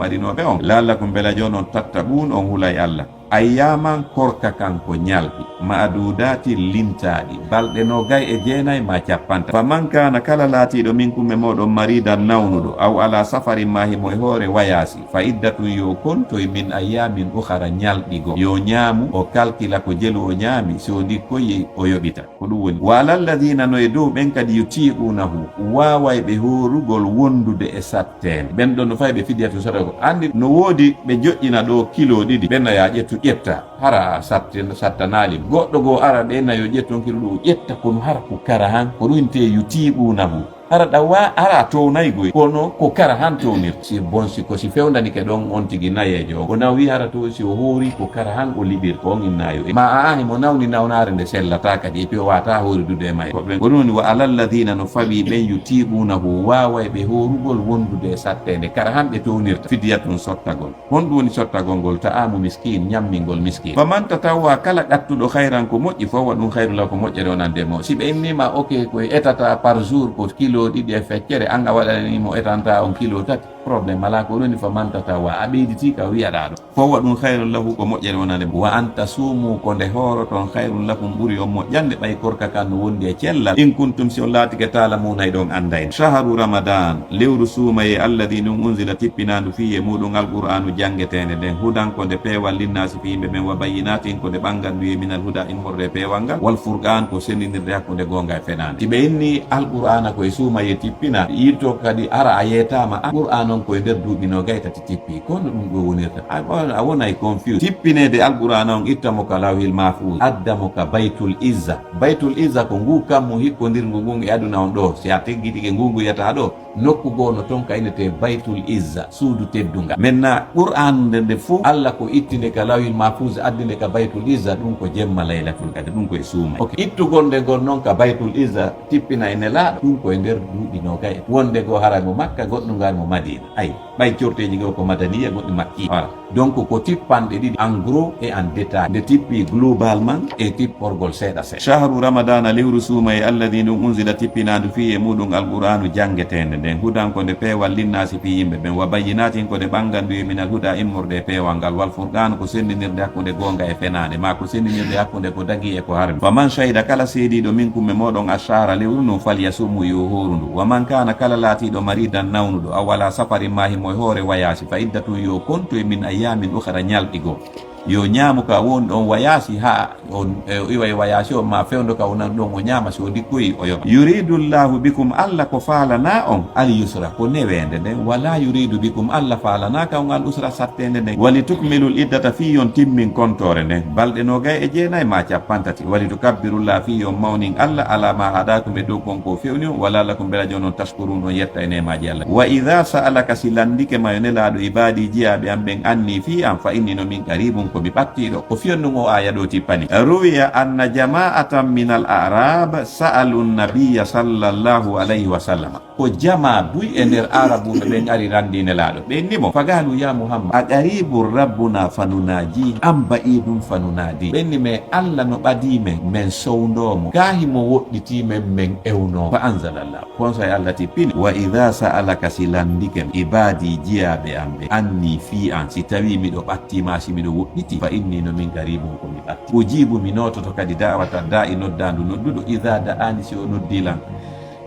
adinooɓe on. La'allakum bela jonon tattaqun on hulay Alla. Ayyaman korka kan ko ñalɗi. Ma'adudati lintaaɗi. Balɗe noogay e jeenay ma cappanta. Faman kana kala laatiiɗo minkum e mooɗon maridan nawnuɗo. Aw ala safarin ma himo e hoore wayaasi. Fa iddatun yo kontoy min ayyamin ukhara ñalɗi goo. Yo ñaamu o kalkila ko jelu o ñaami. Si o ndikkoyi o yoɓita. Ko ɗum woni. Wa alal ladina, no e dow ɓen kadi, yutiqunahu, waawayɓe hoorugol wondude e satteende. Ɓen ɗon no fay ɓe fidiyatu sadaka. Anndi no woodi ɓe joƴƴina ɗo kilo ɗiɗi, ɓen na ya ƴettu ƴetta, hara satti-, sattanaali. Goɗɗo goo ara ɓe na yo ƴettu on kilo ɗo, ƴetta kono hara ko kara han, ko ɗum intee yutiqunahu. Hara ɗa wa-, hara a townay goy, kono ko kara han townir. Si bon, si ko si fewndanike ɗon on tigi nayeejo on, o nawi hara to si o hoori ko kara han o liɓir, ko on innayo. Ma a ahi mo nawni nawnaare nde sellataa kadi, e piyo wata hoori dude e may. Ko ɓen, ko ɗum woni wa alal ladina, no fawi ɓen yutiqunahu, waaway ɓe hoorugol wondude e satteende, kara han ɓe townirta, fidiyatun sottagol. Honɗum woni sottagol ngol? Ta'amu miskin, ñammingol miskin. Faman tatawwa, kala ƴattuɗo khayran ko moƴƴi, fa huwa ɗum khayrun lahu, ko moƴƴere wonande mo. Si ɓe innima, ok, ko etata par jour ko kilo ɗiɗi e feccere, an a waɗani mo etanta on kilo tati, problème alaa. Ko ɗum woni faman tatawwa, a ɓeyditi ka wi'aɗa ɗo. Fa huwa ɗum khayrun lahu, ko moƴƴere wonande mo. Wa an tasumu, ko nde hooroton, khayrun lakum, ɓuri on moƴƴande, ɓay korka kan no wondi e cellal. In kuntum, si on laatike, ta'lamuna, hiɗon anndayno. Shahru Ramadan, lewru suumayee, alladhi, ndun, unzila, tippinaandu, fihi, e muɗum, alqur'aanu, janngeteende nden, hudan, ko nde peewal, linnaasi, fii yimɓe ɓen, wa bayyinatin, ko nde ɓannganndu, ye minal huda, immorde e peewal ngal, wal furqaan, ko senndindirde hakkunde goonga e fenaande. Si ɓe inni alqur'aana ko e suumayee tippinaa, yilto kadi ara a yeetaama alqur'aan on ko e nder duuɓi noogay tati tippi. Ko no ɗum ɗo wonirta? A, a, a wonay confuse. Tippineede alqur'aana on itta mo ka lawhil mahfuz, adda mo ka baytul izza. Baytul izza ko ngu kammu hikkondirngu ngun e aduna on ɗo. Si a teggitike ngu ngu yata ɗo, nokku goo no ton ka innetee Baytul Izza, suudu teddungal. Maintenant, Qur'an nde, nde fof, Allah ko ittinde ka Lawhil Mahfuz, addinde ka Baytul Izza, ɗum ko jemma Laylatul Qadr, ɗum ko e suuma. Ok, ittugol nde ngol noon ka Baytul Izza, tippina e Nelaaɗo, ɗum ko e nder duuɓi noogay. Wonde goo haray mo Makka, goɗɗum ngaari mo Madina. Ay, ɓay corteeji goo ko madaniya, goɗɗi makki. Voilà. Donc, ko tippanɗe ɗiɗi, en gros et en détail. Nde tippi globalement e tipporgol seeɗa seeɗa. Shahru Ramadana, lewru suumayee, alladhi, ndun, unzila, tippinaandu, fii, e muɗum, alqur'aanu, janngeteende nden, hudan, ko nde peewal, linnaasi, fii, yimɓe ɓen, wa bayyinatin, ko nde ɓanngandu, e minal huda, immorde e peewal ngal, wal furqaanu, ko senndinirde hakkunde goonga e fenaande, maa ko senndinirde hakkunde ko dagii e ko harmi. Faman shahida, kala seediiɗo, minkum, e mooɗon, ashahra, lewru ndun, falyasumhu, yo hooru ndu. Wa man kaana, kala laatiiɗo, maridan, nawnuɗo, aw ala safarin, maa himo e hoore wayaasi, fa iddatun, yo kontoy, min ayyaamin ukhara, ñalɗi goo. Yo ñaamu ka won ɗon wayaasi haa on, e, o iwa e wayaasi on ma fewndo ka wonan ɗon o ñaama, si o dikkoyi o yoɓa. Yuridu Allahu bikum, Allah ko faalana on, al yusra, ko neweende nden. Wala yuridu bikum, Allah faalana ka on al usra, satteende nden. Wali tukmilul iddata, fii yon timmin kontoore nden. Balɗe noogay e jeenay ma cappantaati. Wali tukabbirullaha, fii yon mawnin Allah, ala ma hadakum, e dow kon ko fewni on, wala lakum, belajo non tashkurun, on yetta e neemaaji Allah. Wa idha sa'alaka, si landike ma yo Nelaaɗo, ibadi, jiyaaɓe am ɓen, anni, fii am, fa inni, no min, qaribun, ko mi ɓattiiɗo. Ko fiyon ɗum o aya ɗo tippani. Ruwiya anna jama'atan min al a'rab sa'alu nabiyya sallallahu alayhi wa sallam. Ko jamaa buy e nder Aarabuɓe ɓen ari randi Nelaaɗo. Ɓe inni mo, fagalu ya Muhammad, a qaribun rabbuna fanunaji, am ba'idun fanunadi. Ɓe inni, mais Allah no ɓadii men, men sowndoo mo. Kaa himo woɗɗitii men, men ewnoo. Fa anzalallah. Kon so e Allah tippini, wa idha sa'alaka, si landike ma, ibadi, jiyaaɓe am ɓe, anni, fii an, si tawii miɗo ɓattii ma, si miɗo woɗɗitii, fa inni, no min, qaribun, ko mi ɓatti. Ujibu, mi noototo kadi, da'wata da'i, noddaandu nodduɗo, idha da'ani, si o noddii lan.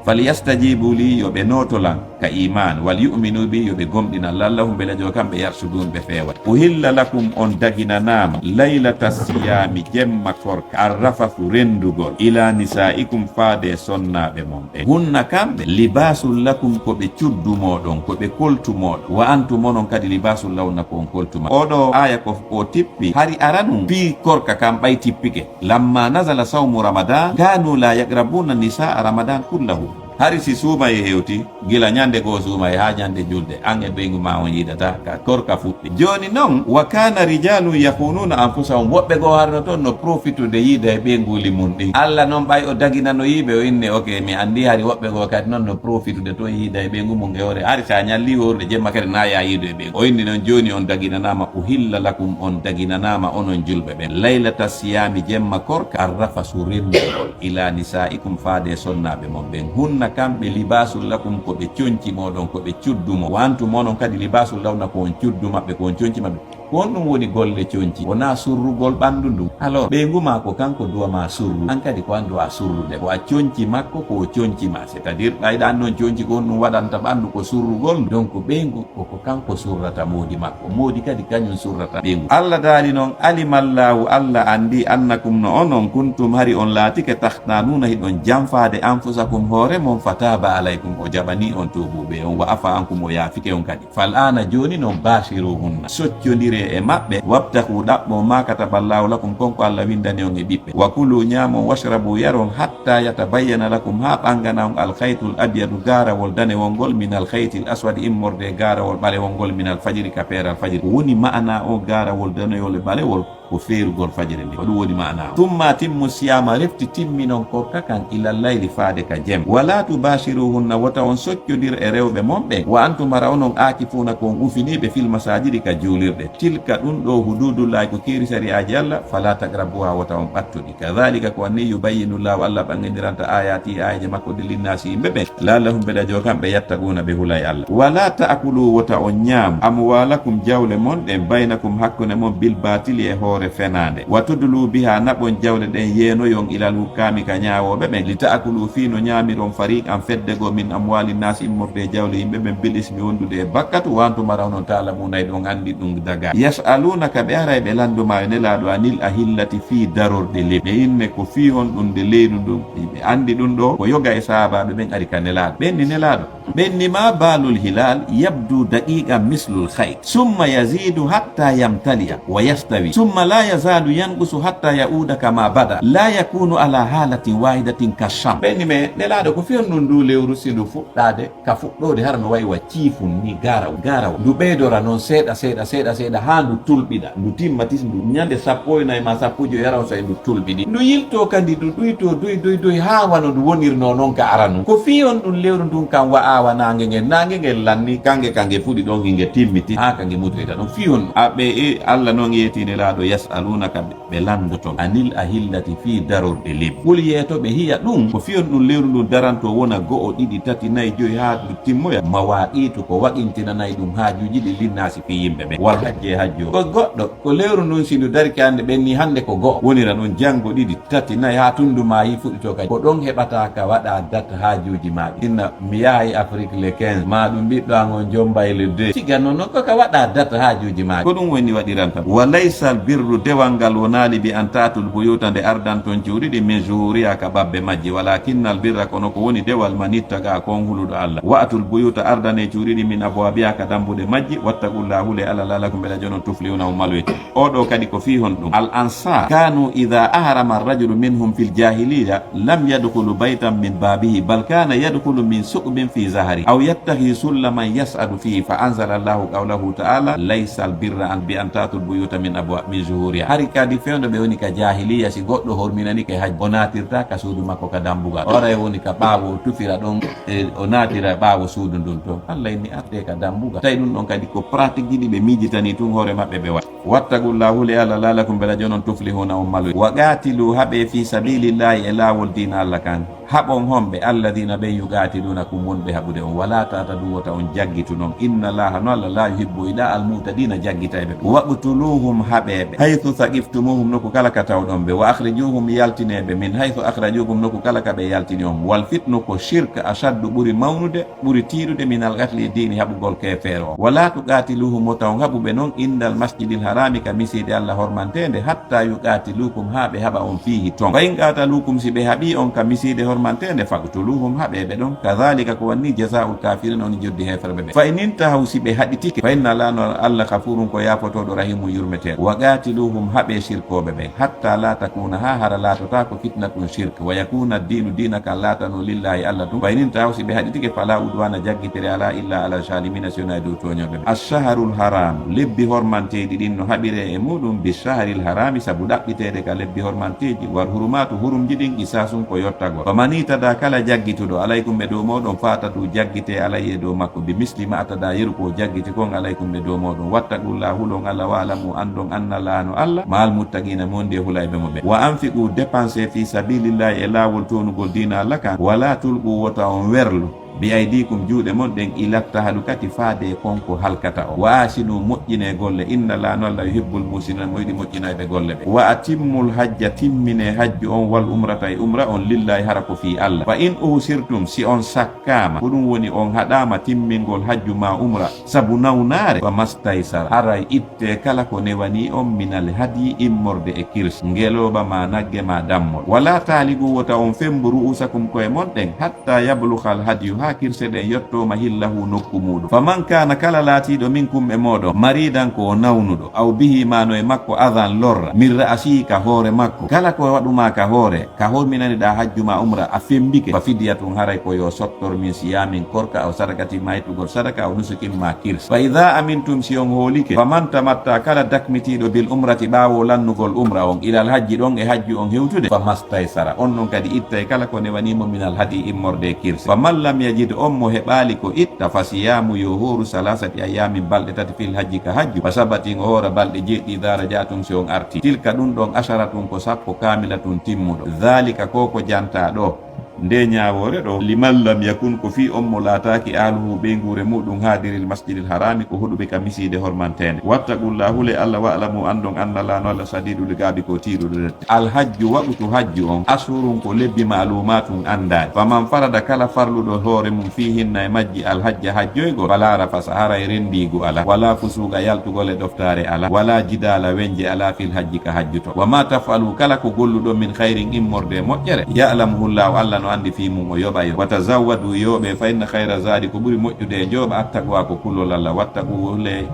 Falyastajibu li, yo ɓe nooto lan ka iman, wal yu'minu bi, yo ɓe gomɗina, la'allahum, belajo kamɓe, yarshudun, ɓe feewa. Uhilla lakum, on daginanaama, laylata siyami, jemma korka, arrafasu, renndugol, ila nisaikum, faade e sonnaaɓe mon ɓen. Hunna kamɓe, libasul lakum, ko ɓe cuddu mooɗon, ko ɓe koltu mooɗon, wa antum, onon kadi, libasul lahunna, ko on koltu maɓɓe. Oɗo aya ko o tippi, hari aranun fii korka kan ɓay tippike. Lamma nazala sawmu Ramadan, kanu la yaqrabuna nisaa Ramadan kullahu. Hari si suumayee hewti, gila ñande goo suumayee haa ñande julde, an e ɓeyngu ma on yiidataa ka korka fuɗɗi. Jooni non, wa kana rijalun yakhununa anfusahum, woɓɓe goo harno ton no profitude yiida e ɓeynguuli mun ɗin. Allah non ɓay o daginanoyii ɓe, o inni, ok, mi anndi hari woɓɓe goo kadi non no profitude ton yiida e ɓeyngu mun e hoore. Hari sa ñalli hoore jemma kadi na yaa yiido e ɓeyngu. O inni non, jooni on daginanaama, uhilla lakum, on daginanaama onon julɓe ɓen, laylata siyami, jemma korka, arrafasu, renndugol, ila nisaikum, faade e sonnaaɓe mon ɓen. Hunna kamɓe, libasul lakum, ko ɓe conci mooɗon, ko ɓe cuddu mo. Wa antum, onon kadi, libasul lahunna, ko on cuddu maɓɓe, ko on conci maɓɓe. Ko honɗum woni golle conci? Wonaa surrugol ɓanndu ndun. Alors, ɓeyngu maa ko kanko duwa maa surru. An kadi ko an duwa surrude. Ko a conci makko, ko o conci ma. C'est-à-dire, ɓayɗa an non conci ko honɗum waɗanta ɓanndu, ko surrugol ndu. Donc, ɓeyngu ko, ko kanko surrata moodi makko. Moodi kadi kañum surrata ɓeyngu. Allah daali non, alimallahu, Allah anndi, annakum, no onon, kuntum, hari on laatike, takhtanuna, hiɗon janfaade, anfusakum, hoore mon, fataaba alaykum, o jaɓani on tuubuɓe on, wa afa ankum, o yaafike on kadi. Fal aana, jooni non, baashiruhunna, soccondiree e maɓɓe, wabtahu, ɗaɓɓon, ma kataballahu lakum, kon ko Allah winndani on e ɓiɓɓe. Wa kulu, ñaamon, washrabu, yaron, hatta yatabayyana lakum, haa ɓanngana on, al khaytul abyadu, gaarawol danewol ngol, min al khaytil aswadi, immorde e gaarawol ɓalewol ngol, min al fajri, ka peeral fajiri. Ko woni ma'ana o gaarawol danewol e ɓalewol? Ko feerugol fajiri ndin. Ko ɗum woni maanaa o. Summa atimmu siyama, refti timminon korka kan, ilal layli, faade ka jemma. Wala tubashiruhunna, wota on soccodir e rewɓe mon ɓen. Wa antum, hara onon, aakifuna, ko on ufiniiɓe, fil masajidi, ka juulirɗe. Tilka, ɗum ɗo, hududullahi, ko keeri sari'aaji Allah, fala taqrabuha, wota on ɓattu ɗi. Kadhalika, ko anni, yubayyinu Llahu, Allah ɓangindiranta, ayati, aayeeje makko ɗe, linnaasi, yimɓe ɓen. La'allahum, ɓe ɗajo kamɓe, yattaquna, ɓe hulay Allah. Wala ta'kulu, wota on ñaam, amwalakum, jawle mon ɗen, baynakum, hakkunde mon, bil batili, e hoore fenaande. Wa tudlu biha, naɓon jawle ɗen, yeenoyon, ilal hukkami, ka ñaawooɓe ɓen. Li ta'kulu, fii no ñaamiron, fariqan, fedde goo, min amwali nnaasi, immorde e jawle yimɓe ɓen, bil ismi, wondude e bakkatu, wa antum, hara onon, ta'lamuna, hiɗon anndi ɗum daga. Yas'alunaka, ɓe aray ɓe lannduma, yo Nelaaɗo, anil ahillati, fii darorɗe lebbi. Ɓe inne ko fii honɗum nde leyru ndun, ɓe anndi ɗum ɗo, ko yoga e sahaabaaɓe ɓen ari ka Nelaaɗo. Ɓen ni, Nelaaɗo, ɓen ni, ma balul hilal yabdu daqiqan mislul khayt, summa yazidu hatta yamtali'a wa yastawi, summa la yazalu yanqusu hatta ya'uda kama bada, la yakunu ala halatin wahidatin kasham. Ɓen ni, mais Nelaaɗo, ko fii honɗum ndu lewru, si ndu fuɗɗaade, ka fuɗɗoode hara no wayi wa ciifun ni, gaarawol, gaarawol. Ndu ɓeydora non seeɗa, seeɗa, seeɗa, seeɗa, haa ndu tulɓiɗa. Ndu timma tis, ndu ñande sappo e nayi ma sappo e jowi hara on saa'i ndu tulɓiɗi. Ndu yilto kadi, ndu duyto, duy, duy, duy, haa wano ndu wonirno non ka aranun. Ko fii honɗum lewru ndun kan wa'aa wa naange ngen. Naange ngen lanni, kange, kange fuɗi ɗon, hinge timmi tis, haa kange mutoyta ɗon. Fii honɗum? A ɓe e Allah non yeeti Nelaaɗo, yas'alunaka, ɓe lanndoto, anil ahillati, fii darorɗe lebbi. Qul, yeeto ɓe, hiya, ɗum, ko fii honɗum lewru ndun daranto, wona go'o, ɗiɗi, tati, nayi, joyi, haa ndu timmoya. Mawaqitu, ko waqintinanay ɗum haajuuji ɗin, linnaasi, fii yimɓe ɓen. Wal hajji, e hajju. Ko goɗɗo, ko lewru ndun, si ndu darike hannde, ɓen ni hannde ko go'o. Wonira ɗum janngo ɗiɗi, tati, nayi, haa tunndu maayi fuɗitoo kadi. Ko ɗon heɓataa ka waɗaa dat haajuuji maa ɗin. Inna mi yahay a Afrique le quinze, ma ɗum ɓiɗɗo an on Jombay le deux. Siga non non ko ka waɗa date haajuuji ma. Ko ɗum woni waɗiranta. Wa laysal birru, dewal ngal wonaali bi an ta'tul buyuta, nde ardanton cuuɗi ɗi min zuhuriha ka babbe majji. Walakinnal birra, kono ko woni dewal man ittaqa, ko on huluɗo Allah. Wa'tul buyuta, ardane cuuɗi ɗi min abwabiha ka dambuɗe majji. Wattaqullaha, hule Allah, la'allakum, beɗa jonon tuflihuna on maloyte. Oɗo kadi ko fii honɗum? Al ansar kanu idha ahrama ar-rajulu minhum fil jahiliya lam yadkhulu baytan min babihi bal kana yadkhulu min suqbin fi zahri aw yattahi sullaman yas'adu fihi fa anzala Allahu qawlahu ta'ala laysal birra an bi an ta'tul buyuta min abwa min zuhuriha. Hari kadi fewndo ɓe woni ka jahiliya, si goɗɗo horminanike hajji, o natirta ka suudu makko ka dambugal. Horay woni ka ɓaawo, o tufira ɗon, e o natira ɓaawo suudu ndun ton. Allah inni atte ka dambugal. Tawi ɗum ɗon kadi ko pratique ji ɗi ɓe miijitani tun hoore maɓɓe ɓe waɗi. Wattaqullaha, hule Allah, la'allakum, beɗa jonon tuflihuna on maloy. Wa qatilu, haɓe fi sabilillahi, e laawol diina Allah kan. Haɓon homɓe? Alladhina, ɓen yuqatilunakum, wonɓe haɓude on. Wala ta'tadu, wota on jaggitu non. Inna Allaha, no Allah, la yuhibbu, yiɗa al mu'tadina, jaggitayɓe. Waqtuluhum, haɓeɓe. Haythu thaqiftumuhum, nokku kala ka tawɗon ɓe. Wa akhrijuhum, yaltineɓe. Min haythu akhrajukum, nokku kala ka ɓe yaltini on. Wal fitnu, ko shirk, ashaddu, ɓuri mawnude, ɓuri tiiɗude, minal qatli, e diini haɓugol keefeero on. Wala tuqatiluhum, wota on haɓuɓe non, indal masjidil harami, ka misiide Allah hormanteende, hatta yuqatilukum, haa ɓe haɓa on fiihi ton. Fa in qatalukum, si ɓe haɓi on ka misiide hormanteende, faqtuluhum, haɓe ɓe ɗon. Kadhalika, ko wanni, jazaa'ul kafirina, woni joddi heeferɓe ɓe. Fa in intahaw, si ɓe haɗitike, fa inna Allaha, no Allah, ghafurun, ko yaafotooɗo, rahimun, yurmeteeɗo. Wa qatiluhum, haɓe shirkooɓe ɓen, hatta la takuna, haa hara laatotaako, fitnatun, shirk, wa yakuna ad-dinu, diina kan laatano, lillahi, Allah tun. Fa in intahaw, si ɓe haɗitike, fala udwana, jaggitere alaa, illa alal zalimina, si wonaa e dow tooñooɓe ɓe. Ash-shahrul haram, lebbi hormanteeɗi ɗin no haɓiree e muɗum, bi shahril harami, sabu ɗaɓɓiteede ka lebbi hormanteeji, wal hurumatu, hurumji ɗin, qisasun, ko yottagol. Faman i'tada, kala jaggituɗo, alaykum, e dow mooɗon, fa'tadu, jaggitee, alayhi, e dow makko, bi misli ma i'tada, yeru ko jaggiti kon, alaykum, e dow mooɗon. Wattaqullaha, hulon Allah, wa'lamu, anndon, anna Allaha, no Allah, ma'al muttaqina, mo wondi e hulayɓe mo ɓe. Wa anfiqu, dépensez, fi sabilillahi, e laawol townugol diina Allah kan, wala tulqu, wota on werlu, bi aydikum, juuɗe mon ɗen, ila tahlukati, faade e kon ko halkata on. Wa ahsinu, moƴƴinee golle, inna Allaha, no Allah, yuhibbul muhsinin, mo yiɗi moƴƴinayɓe golle ɓe. Wa atimmul hajja, timminee hajju on, wal umrata, e umra on, lillahi, hara ko fii Allah. Fa in uhsirtum, si on sakkaama, ko ɗum woni on haɗaama timmingol hajju ma umra sabu nawnaare, fa mastaysara, haray itte kala ko newanii on, minal hadyi, immorde e kirsi, ngelooba ma nagge ma dammol. Wala tahliku, wota on fembu, ru'usakum, ko'e mon ɗen, hatta yablughal hadyu, haa kirse ɗen yotto mahillahu, nokku muuɗum. Faman kana, kala laatiiɗo, minkum, e mooɗon, maridan, ko o nawnuɗo, aw bihi, ma no e makko, adan, lorra, min ra'sihi, ka hoore makko, kala ko waɗu ma ka hoore, ka horminaniɗaa hajju ma umra, a fembike, fa fidyatun, haray ko yo sottor, min siyamin, korka, aw sadakatin, ma ittugol sadaka, aw nusukin, ma kirsi. Fa idha amintum, si on hoolike, faman tamatta, kala dakmitiiɗo, bil umrati, ɓaawo lannugol umra on, ilal hajji, ɗon e hajju on hewtude, fa mastaysara, on non kadi ittay kala ko newanii mo, minal hadyi, immorde e kirsi. Faman lam yajid, on mo heɓaali ko itta, fa siyamu, yo hooru, salasati ayyamin, balɗe tati, fil hajji, ka hajju, fa sabatin, o hoora balɗe jeeɗiɗi, idha raja'tum, si on arti. Tilka, ɗum ɗon, asharatun, ko sappo, kamilatun, timmuɗo. Dhalika, ko ko jantaa ɗo, nde ñaawoore ɗo, liman lam yakun, ko fii on mo laataaki, ahluhu, ɓeynguure muuɗum, haadiril masjidil harami, ko hoɗuɓe ka misiide hormanteende. Wattaqullaha, hulee Allah, wa'lamu, anndon, anna Laaha, no Allah, shadiidul iqaabi, ko tiiɗuɗo rette. Al hajju, waqtu hajju on, ashhurun, ko lebbi, ma'luumaatun, anndaaɗi. Faman farada, kala farluɗo hoore mum, fiihinna, e majji, al hajja, hajjoygol, falaa rafasa, haray renndiigu alaa, walaa fusuuqa, yaltugol e ɗoftaare alaa, walaa jidaala, wennje alaa, fil hajji, ka hajju ton. Wa ma taf'alu, kala ko golluɗon, min khayrin, immorde e moƴƴere, ya'lamuhu Llahu, Allah no anndi fii mum, o yoɓay on. Wa tazawwadu, yooɓee, fa inna khayra zadi, ko ɓuri moƴƴude e njooɓa, attaqwa, ko kulol Allah. Wattaqu, hulee,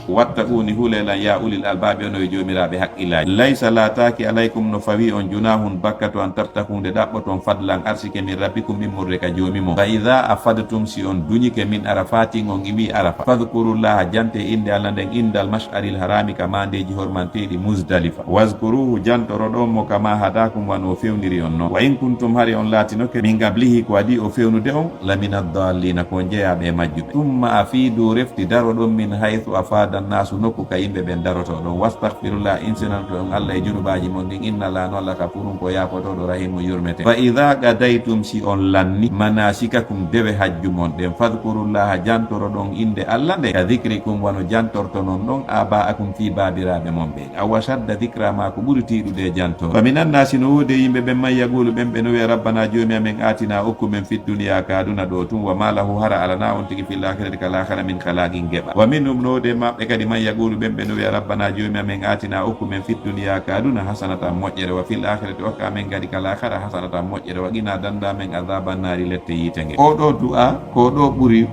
wattaquni, hulee lan, ya ulil albaabi, onon yo joomiraaɓe haqqillaaji. Laysa, laataaki, alaykum, no fawii on, junahun, bakkatu, an tabtagu, nde ɗaɓɓoton, fadlan, arsike, min rabbikum, immorde ka joomi mon. Fa idha afadtum, si on duñike, min arafatin, on iwii Arafa, fadhkurullaha, jante innde Allah nden, indal mash'aril harami, ka maandeeji hormanteeɗi Muzdalifa. Wazkuruhu, jantoroɗon mo, kama hadakum, wano o fewniri on non. Wa in kuntum, hari on laatinoke, min qablihi, ko adii o fewnude on, lamina dallina, ko on jeyaaɓe e majjuɓe. Thumma afidu, refti daroɗon, min haythu afada Annaasu, nokku ka yimɓe ɓen darotoo ɗon. Wastaghfirullah, insinanoto on Allah e junubaaji mon ɗin. Inna Allah, no Allah, ghafurun, ko yaafotooɗo, rahimun, yurmete. Fa idha qadaytum, si on lanni, manasikakum, dewe hajju mon ɗen, fadhkurullaha, jantoro ɗon innde Allah nde, ka dhikrikum, wano jantortonon ɗon, aba'akum, fii baabiraaɓe mon ɓen. Aw ashadda dhikra, maa ko ɓuri tiiɗude e janto. Wa minan naasi, no woodi e yimɓe ɓen, man yaqulu, ɓen ɓe no wi'a, rabbana, joomi amen, atina, okku men, fid dunya, ka aduna ɗoo tun, wa ma lahu, hara alanaa on tigi, fil akhirati, ka laakhara, min khalaqin, geɓal. Wa minhum, no woodi e maɓɓe kadi, man yaqulu, ɓen ɓe no wi'a, rabbana, joomi amen, atina, okku men, fid dunya, ka aduna, hasanatan, moƴƴere, wa fil akhirati, okka amen kadi ka laakhara, hasanatan, moƴƴere, wa qina, danda men, adhaban naari, lette yiite nge. Oo ɗoo du'a, ko ɗoo ɓuri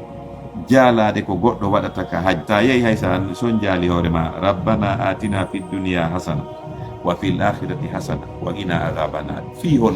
jaalaade ko goɗɗo waɗata ka hajju. Si a yehi hay so a son jaali hoore ma, rabbana atina fid dunya hasana, wa fil akhirati hasana, wa qina adhaban nar. Fii hol?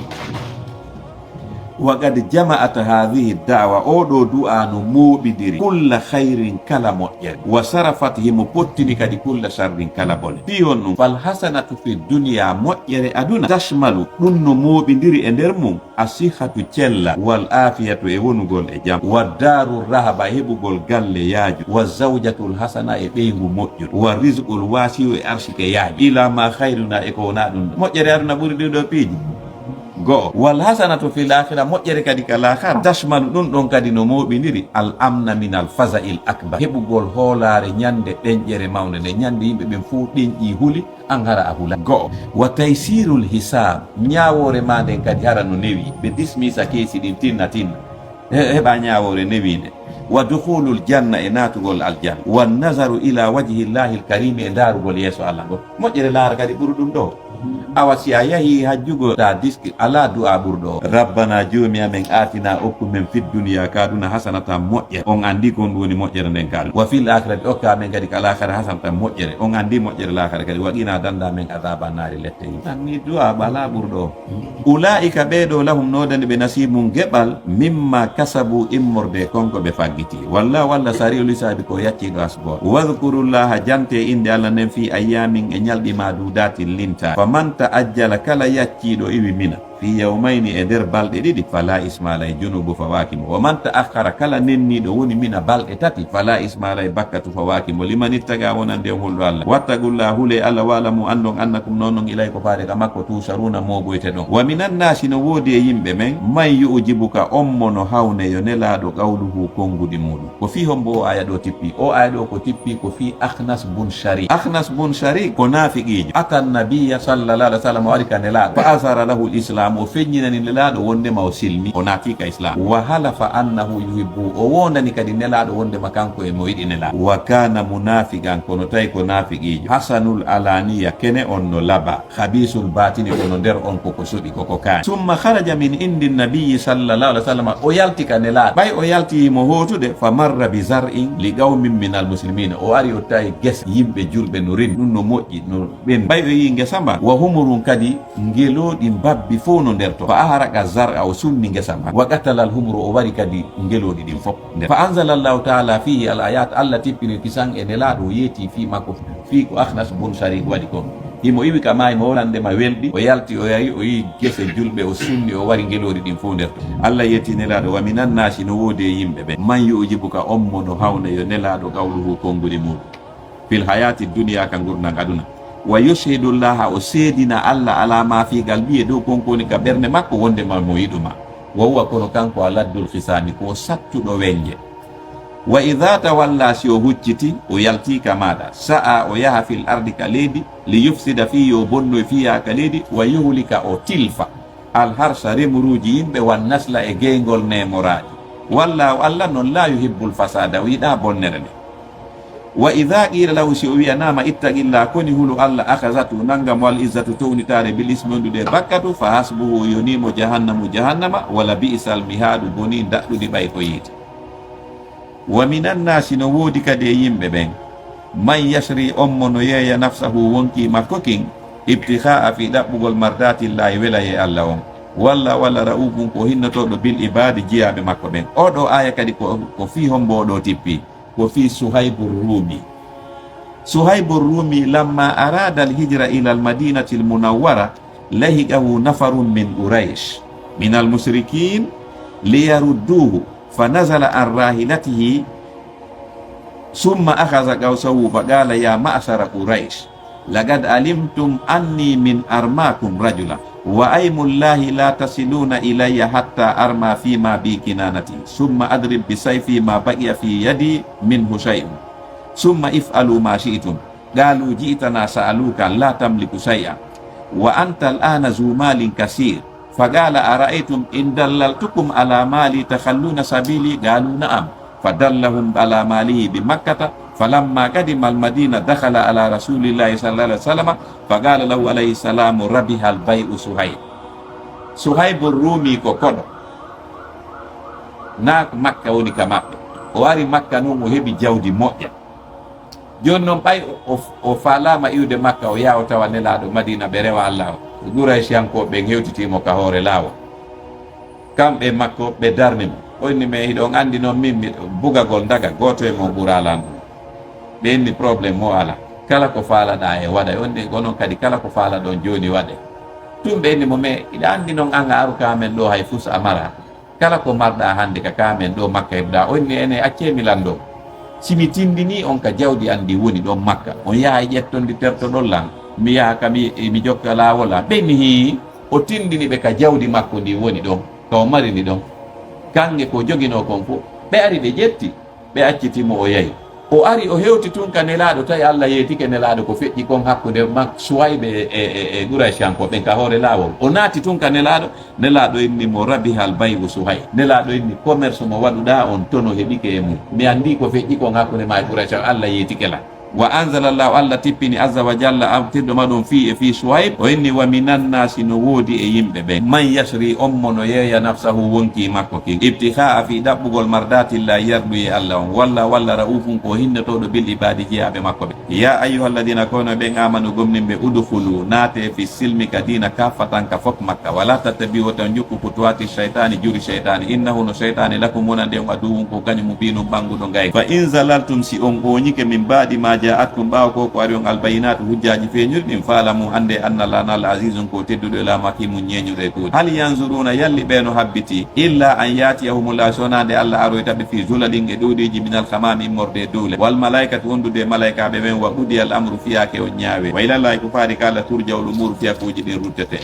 Wa qad jama'at hadhihi da'wa, oo ɗoo du'a no mooɓindiri, kulla khayrin, kala moƴƴere, wa sarafat, himo pottini kadi, kulla sharrin, kala bone. Fii hol ɗum? Fal hasanatu fid dunya, moƴƴere aduna, tashmalu, ɗum no mooɓindiri e nder mum, asihhatu, cella, wal afiyatu, e wonugol e jam, wa daaru rahaba, e heɓugol galle yaaju, wa zawjatul hasana, e ɓeyngu moƴƴu, wa rizqul wasi'u, e arsike yaaju, ila ma khayruna, e ko wonaa ɗum. Moƴƴere aduna ɓuri ɗii ɗoo piiji? Go'o. Wal hasanatu fil akhira, moƴƴere kadi ka laakhara, tashmalu, ɗum ɗon kadi no mooɓindiri, al amna min al faza'il akbar, heɓugol hoolaare ñande ɗenƴere mawnde nde, ñande yimɓe ɓen fow ɗenƴii, huli, an hara a hula. Go'o. Wa taysirul hisab, ñaawoore maa nden kadi hara no newi. Ɓe dismisa keesi ɗin tinna tinna. He-, heɓa ñaawoore newiinde. Wa dukhulul janna, e naatugol aljanna. Wa nazaru ila wajhillahi alkarimi, e ndaarugol yeeso Allah ngo. Moƴƴere laara kadi ɓuri ɗum ɗoo. Awa si a yahi hajjugol, ta diski, alaa du'a ɓurɗo o. Rabbana, joomi amen, atina, okku men, fid dunya, ka aduna, hasanatan, moƴƴere. On anndi ko honɗum woni moƴƴere nden ka aduna. Wa fil akhirati, okka amen kadi ka laakhara, hasanatan, moƴƴere. On anndi moƴƴere laakhara kadi. Wa qina, danda men, adhaban nari, lette yiite. Anni du'a ɓala ɓurɗo o. Ulaika, ɓee ɗoo, lahum, no woodani ɓe, nasibun, geɓal, mimma kasabu, immorde e kon ko ɓe faggiti. Wallahu, Allah, sari'ul hisabi, ko yacciiɗo asgol. Wadhkurullaha, jante innde Allah nden, fi ayyamin, e ñalɗi, ma'dudatin, linta. Faman ta'ajjala, kala yacciiɗo iwi Mina, fi yawmayni, e nder balɗe ɗiɗi, fala isma alayhi, junubu fawaaki mo. Wa man ta'akhkhara, kala nenniiɗo woni Mina balɗe tati, fala isma alayhi, bakkatu fawaaki mo. Liman ittaqa, wonande on hulɗo Allah. Wattaqullaha, hulee Allah, wa'lamu, anndon, annakum, non non, ilayhi, ko faade ka makko, tusharuna, mooboyte ɗon. Wa minan naasi, no woodi e yimɓe men, man yu'jibuka, on mo no hawne yo Nelaaɗo, qawluhu, konguɗi muuɗum. Ko fii hombo o aya ɗoo tippi? O aya ɗoo ko tippi ko fii Akhnas bun Sharik. Akhnas bun Sharik ko naafiqiijo. Atan nabiyya sallallahu alaihi wasallam, o ari ka Nelaaɗo. Fa azhara lahu al-islam, o feññinani Nelaaɗo wondema o silmi, o naati ka Islam. Wa halafa annahu yuhibbu, o wondani kadi Nelaaɗo wondema kanko e mo yiɗi Nelaaɗo. Wa kana munafiqan, kono tawi ko naafiqiijo. Hasanul alaniya, kene on no laba. Khabisul batini, kono nder on koko soɓi, koko kaani. Summa kharaja min indi nabiyyi sallallahu alaihi wasallam, o yalti ka Nelaaɗo. Ɓay o yalti mo hootude, fa marra bi zar'in li qawmin minal muslimina, o ari o tawi gesa yimɓe julɓe no remi, ɗum no moƴƴi, no ɓendi. Ɓay o yii ngesa mba, wa humurun, kadi ngelooɗi mbabbi fow no nder ton. Fa ahraqa zar'a, o sunni ngesa mba. Wa qatalal humura, o wari kadi ngelooɗi ɗin fow. Nde, fa anzala Allahu ta'ala fihi al ayat, Allah tippini kisan e Nelaaɗo, o yeeti fii makko, fii ko Akhnas bun Sharik waɗi kon. Himo iwi ka maayi, mo wonande ma welɗi, o yalti, o yahi, o yii gese julɓe, o sunni, o wari ngelooɗi ɗin fow nder ton. Allah yeeti Nelaaɗo, wa minan naasi, no woodi e yimɓe ɓe, man yu'jibuka, on mo no hawna yo Nelaaɗo, qawluhu, konguɗi muuɗum. Fil hayati dunya, ka ngurndan aduna. Wa yushhidu Allaha, o seedina Allah, ala ma fi qalbihi, dow kon ko woni ka ɓernde makko, wondema mo yiɗu ma. Wa huwa, kono kanko, aladdul khisaami, ko o sattuɗo wennje. Wa idha tawalla, si o hucciti, o yalti ka maaɗa, sa'a, o yaha, fil ardi, ka leydi, li yufsida, fii yo o bonnoy, fiha, ka leydi, wa yuhlika, o tilfa. Al harsa, remuruuji yimɓe, wan nasla, e geyngol neemoraaɗi. Wallahu, Allah non, la yuhibbul fasada, o yiɗaa bonnere nde. Wa idha qila lahu, si o wi'anaama, ittaqillah, koni hulu Allah, akhazathu, nanga mo al izzatu, townitaare, bil ismi, wondude e bakkatu, fa hasbuhu, yonii mo jahannamu, jahannama, wala bi'sal mihadu, bonii ndaɗɗudi ɓay ko yiite. Wa minan naasi, no woodi kadi e yimɓe ɓen, man yashri, on mo no yeeya, nafsahu, wonkii makko kin, ibtikha'a, fii ɗaɓɓugol, mardatillahi, welayee Allah on. Wallahu, Allah, ra'ufun, ko hinnotooɗo, bil ibadi, jiyaaɓe makko ɓen. Oo ɗoo aaya kadi ko, ko fii hombo o ɗoo tippi? Ko fii Suhaybu Rumi. Suhaybu Rumi, lamma arada al hijra ila al madinati al munawwara, lahiqahu nafarun min Quraysh, min al mushrikin, liyarudduhu. Fa nazala an rahilatihi, ثم أخذ قوسه فقال: يا معشر قريش، لقد علمتم أني من أرماكم رجلا، وأيم الله لا تصلون إلي حتى أرمى فيما بي كنانتي، ثم أضرب بسيفي ما بقي في يدي منه شيء، ثم افعلوا ما شئتم. قالوا: جئتنا سألوك لا تملك شيئا، وأنت الآن ذو مال كثير، فقال: أرأيتم إن دللتكم على مالي تخلون سبيلي؟ قالوا: نعم. فدلهم على ماله بمكة، فلما قدم المدينة دخل على رسول الله صلى الله عليه وسلم فقال له عليه السلام: ربح البيع صهيب. Suhaybu Ruumi ko koɗo. Naa Makka woni ka maɓɓe. O ari Makka non, o heɓi jawdi moƴƴa. Jooni non, ɓay o, o, o faalaama iwde Makka, o yaha o tawa Nelaaɗo Madiina, ɓe rewa Alla o. Quraysiyankooɓe ɓen hewtitii mo ka hoore laawol. Kamɓe e makko, ɓe darni mo. O inni: "Me hiɗon anndi non min, mi bugagol ndaga, gooto e mon ɓuraa lan ɗum." Ɓe inni: "Problème mo alaa. Kala ko faalaɗaa e waɗa." O inni: "Ko non kadi, kala ko faalaɗon jooni waɗe." Tun ɓe inni mo: "Me hiɗa anndi non an a aru ka amen ɗoo, hay fus a maraa. Kala ko marɗaa hannde ka, ka amen ɗoo Makka heɓuɗaa." O inni: "Ene, accee mi lanndoo. Si mi tinndinii on ka jawdi an ndi woni ɗon Makka, on yahay ƴetton ndi tertoɗon lan, mi yaha ka mi, mi jokka laawol an." Ɓe inni: "Hii." O tinndini ɓe ka jawdi makko ndi woni ɗon, ka o mari ndi ɗon. Kanŋe ko joginoo kon fow. Ɓe ari ɓe ƴetti, ɓe acciti mo o yahi. O ari o hewti tun ka Nelaaɗo, tawi Alla yeetike Nelaaɗo ko feƴƴi kon hakkunde mak-, Suwaybe e, e, e, e Quraysiyankooɓe ɓen ka hoore laawol. O naati tun ka Nelaaɗo, Nelaaɗo inni mo: "Rabihal bay'u Suhayb." Nelaaɗo inni: "Commerce mo waɗuɗaa on, tono heɓike e mum. Mi anndi ko feƴƴi kon hakkunde maa e Quraysh, Alla yeetike lan." Wa anzalallahu, Alla tippini, azza wa jalla, artirɗo ma ɗum, fii e fii Suhayb. O inni: "Wa minan naasi, no woodi e yimɓe ɓen, man yashri, on mo no yeeya, nafsahu, wonkii makko kin, ibtihaa, fii ɗaɓɓugol, mardatillahi, yarduye Alla on. Walla, walla, ra'ufun, ko hinnotooɗo, bil ibaadi, jiyaaɓe makko ɓen." Ya ayyuhalladina, kono ɓen, amanu, gomɗinɓe, udkhulu, naate, fi silmi, ka diina, kaffatan, ka fok makka. Wala tattabi'u, wota on jokku, khutuwati shaytani, juri shaytani. Innahu, no shaytani, lakum, wonande on, aduwwun, ko kañum, mubinun, ɓannguɗo ngay. Fa in zalaltum, si on ooñike, min ba'di ma ja'atkum, ɓaawo ko ko ari on, albayinatu, hujjaaji feeñuɗi ɗin, fa'lamu, annde, anna Alla, no Alla, azizun, ko tedduɗo, e laamu, hakimun, ñeeñuɗo e kuuɗe. Hal yanzuruna, yalli ɓe no habbiti, illa an ya'tiyahumullahu, so wonaa nde Alla aroyta ɓe, fi zulalin, e ɗowɗeeji, minal ghamami, immorde e duule, wal malaikatu, wondude e malaikaaɓe ɓen, wa qudiyal amru, fiyaake on ñaawe, wa ilallahi, ko faati ka Alla, turja'ul umuru, fiyakuuji ɗin ruttete.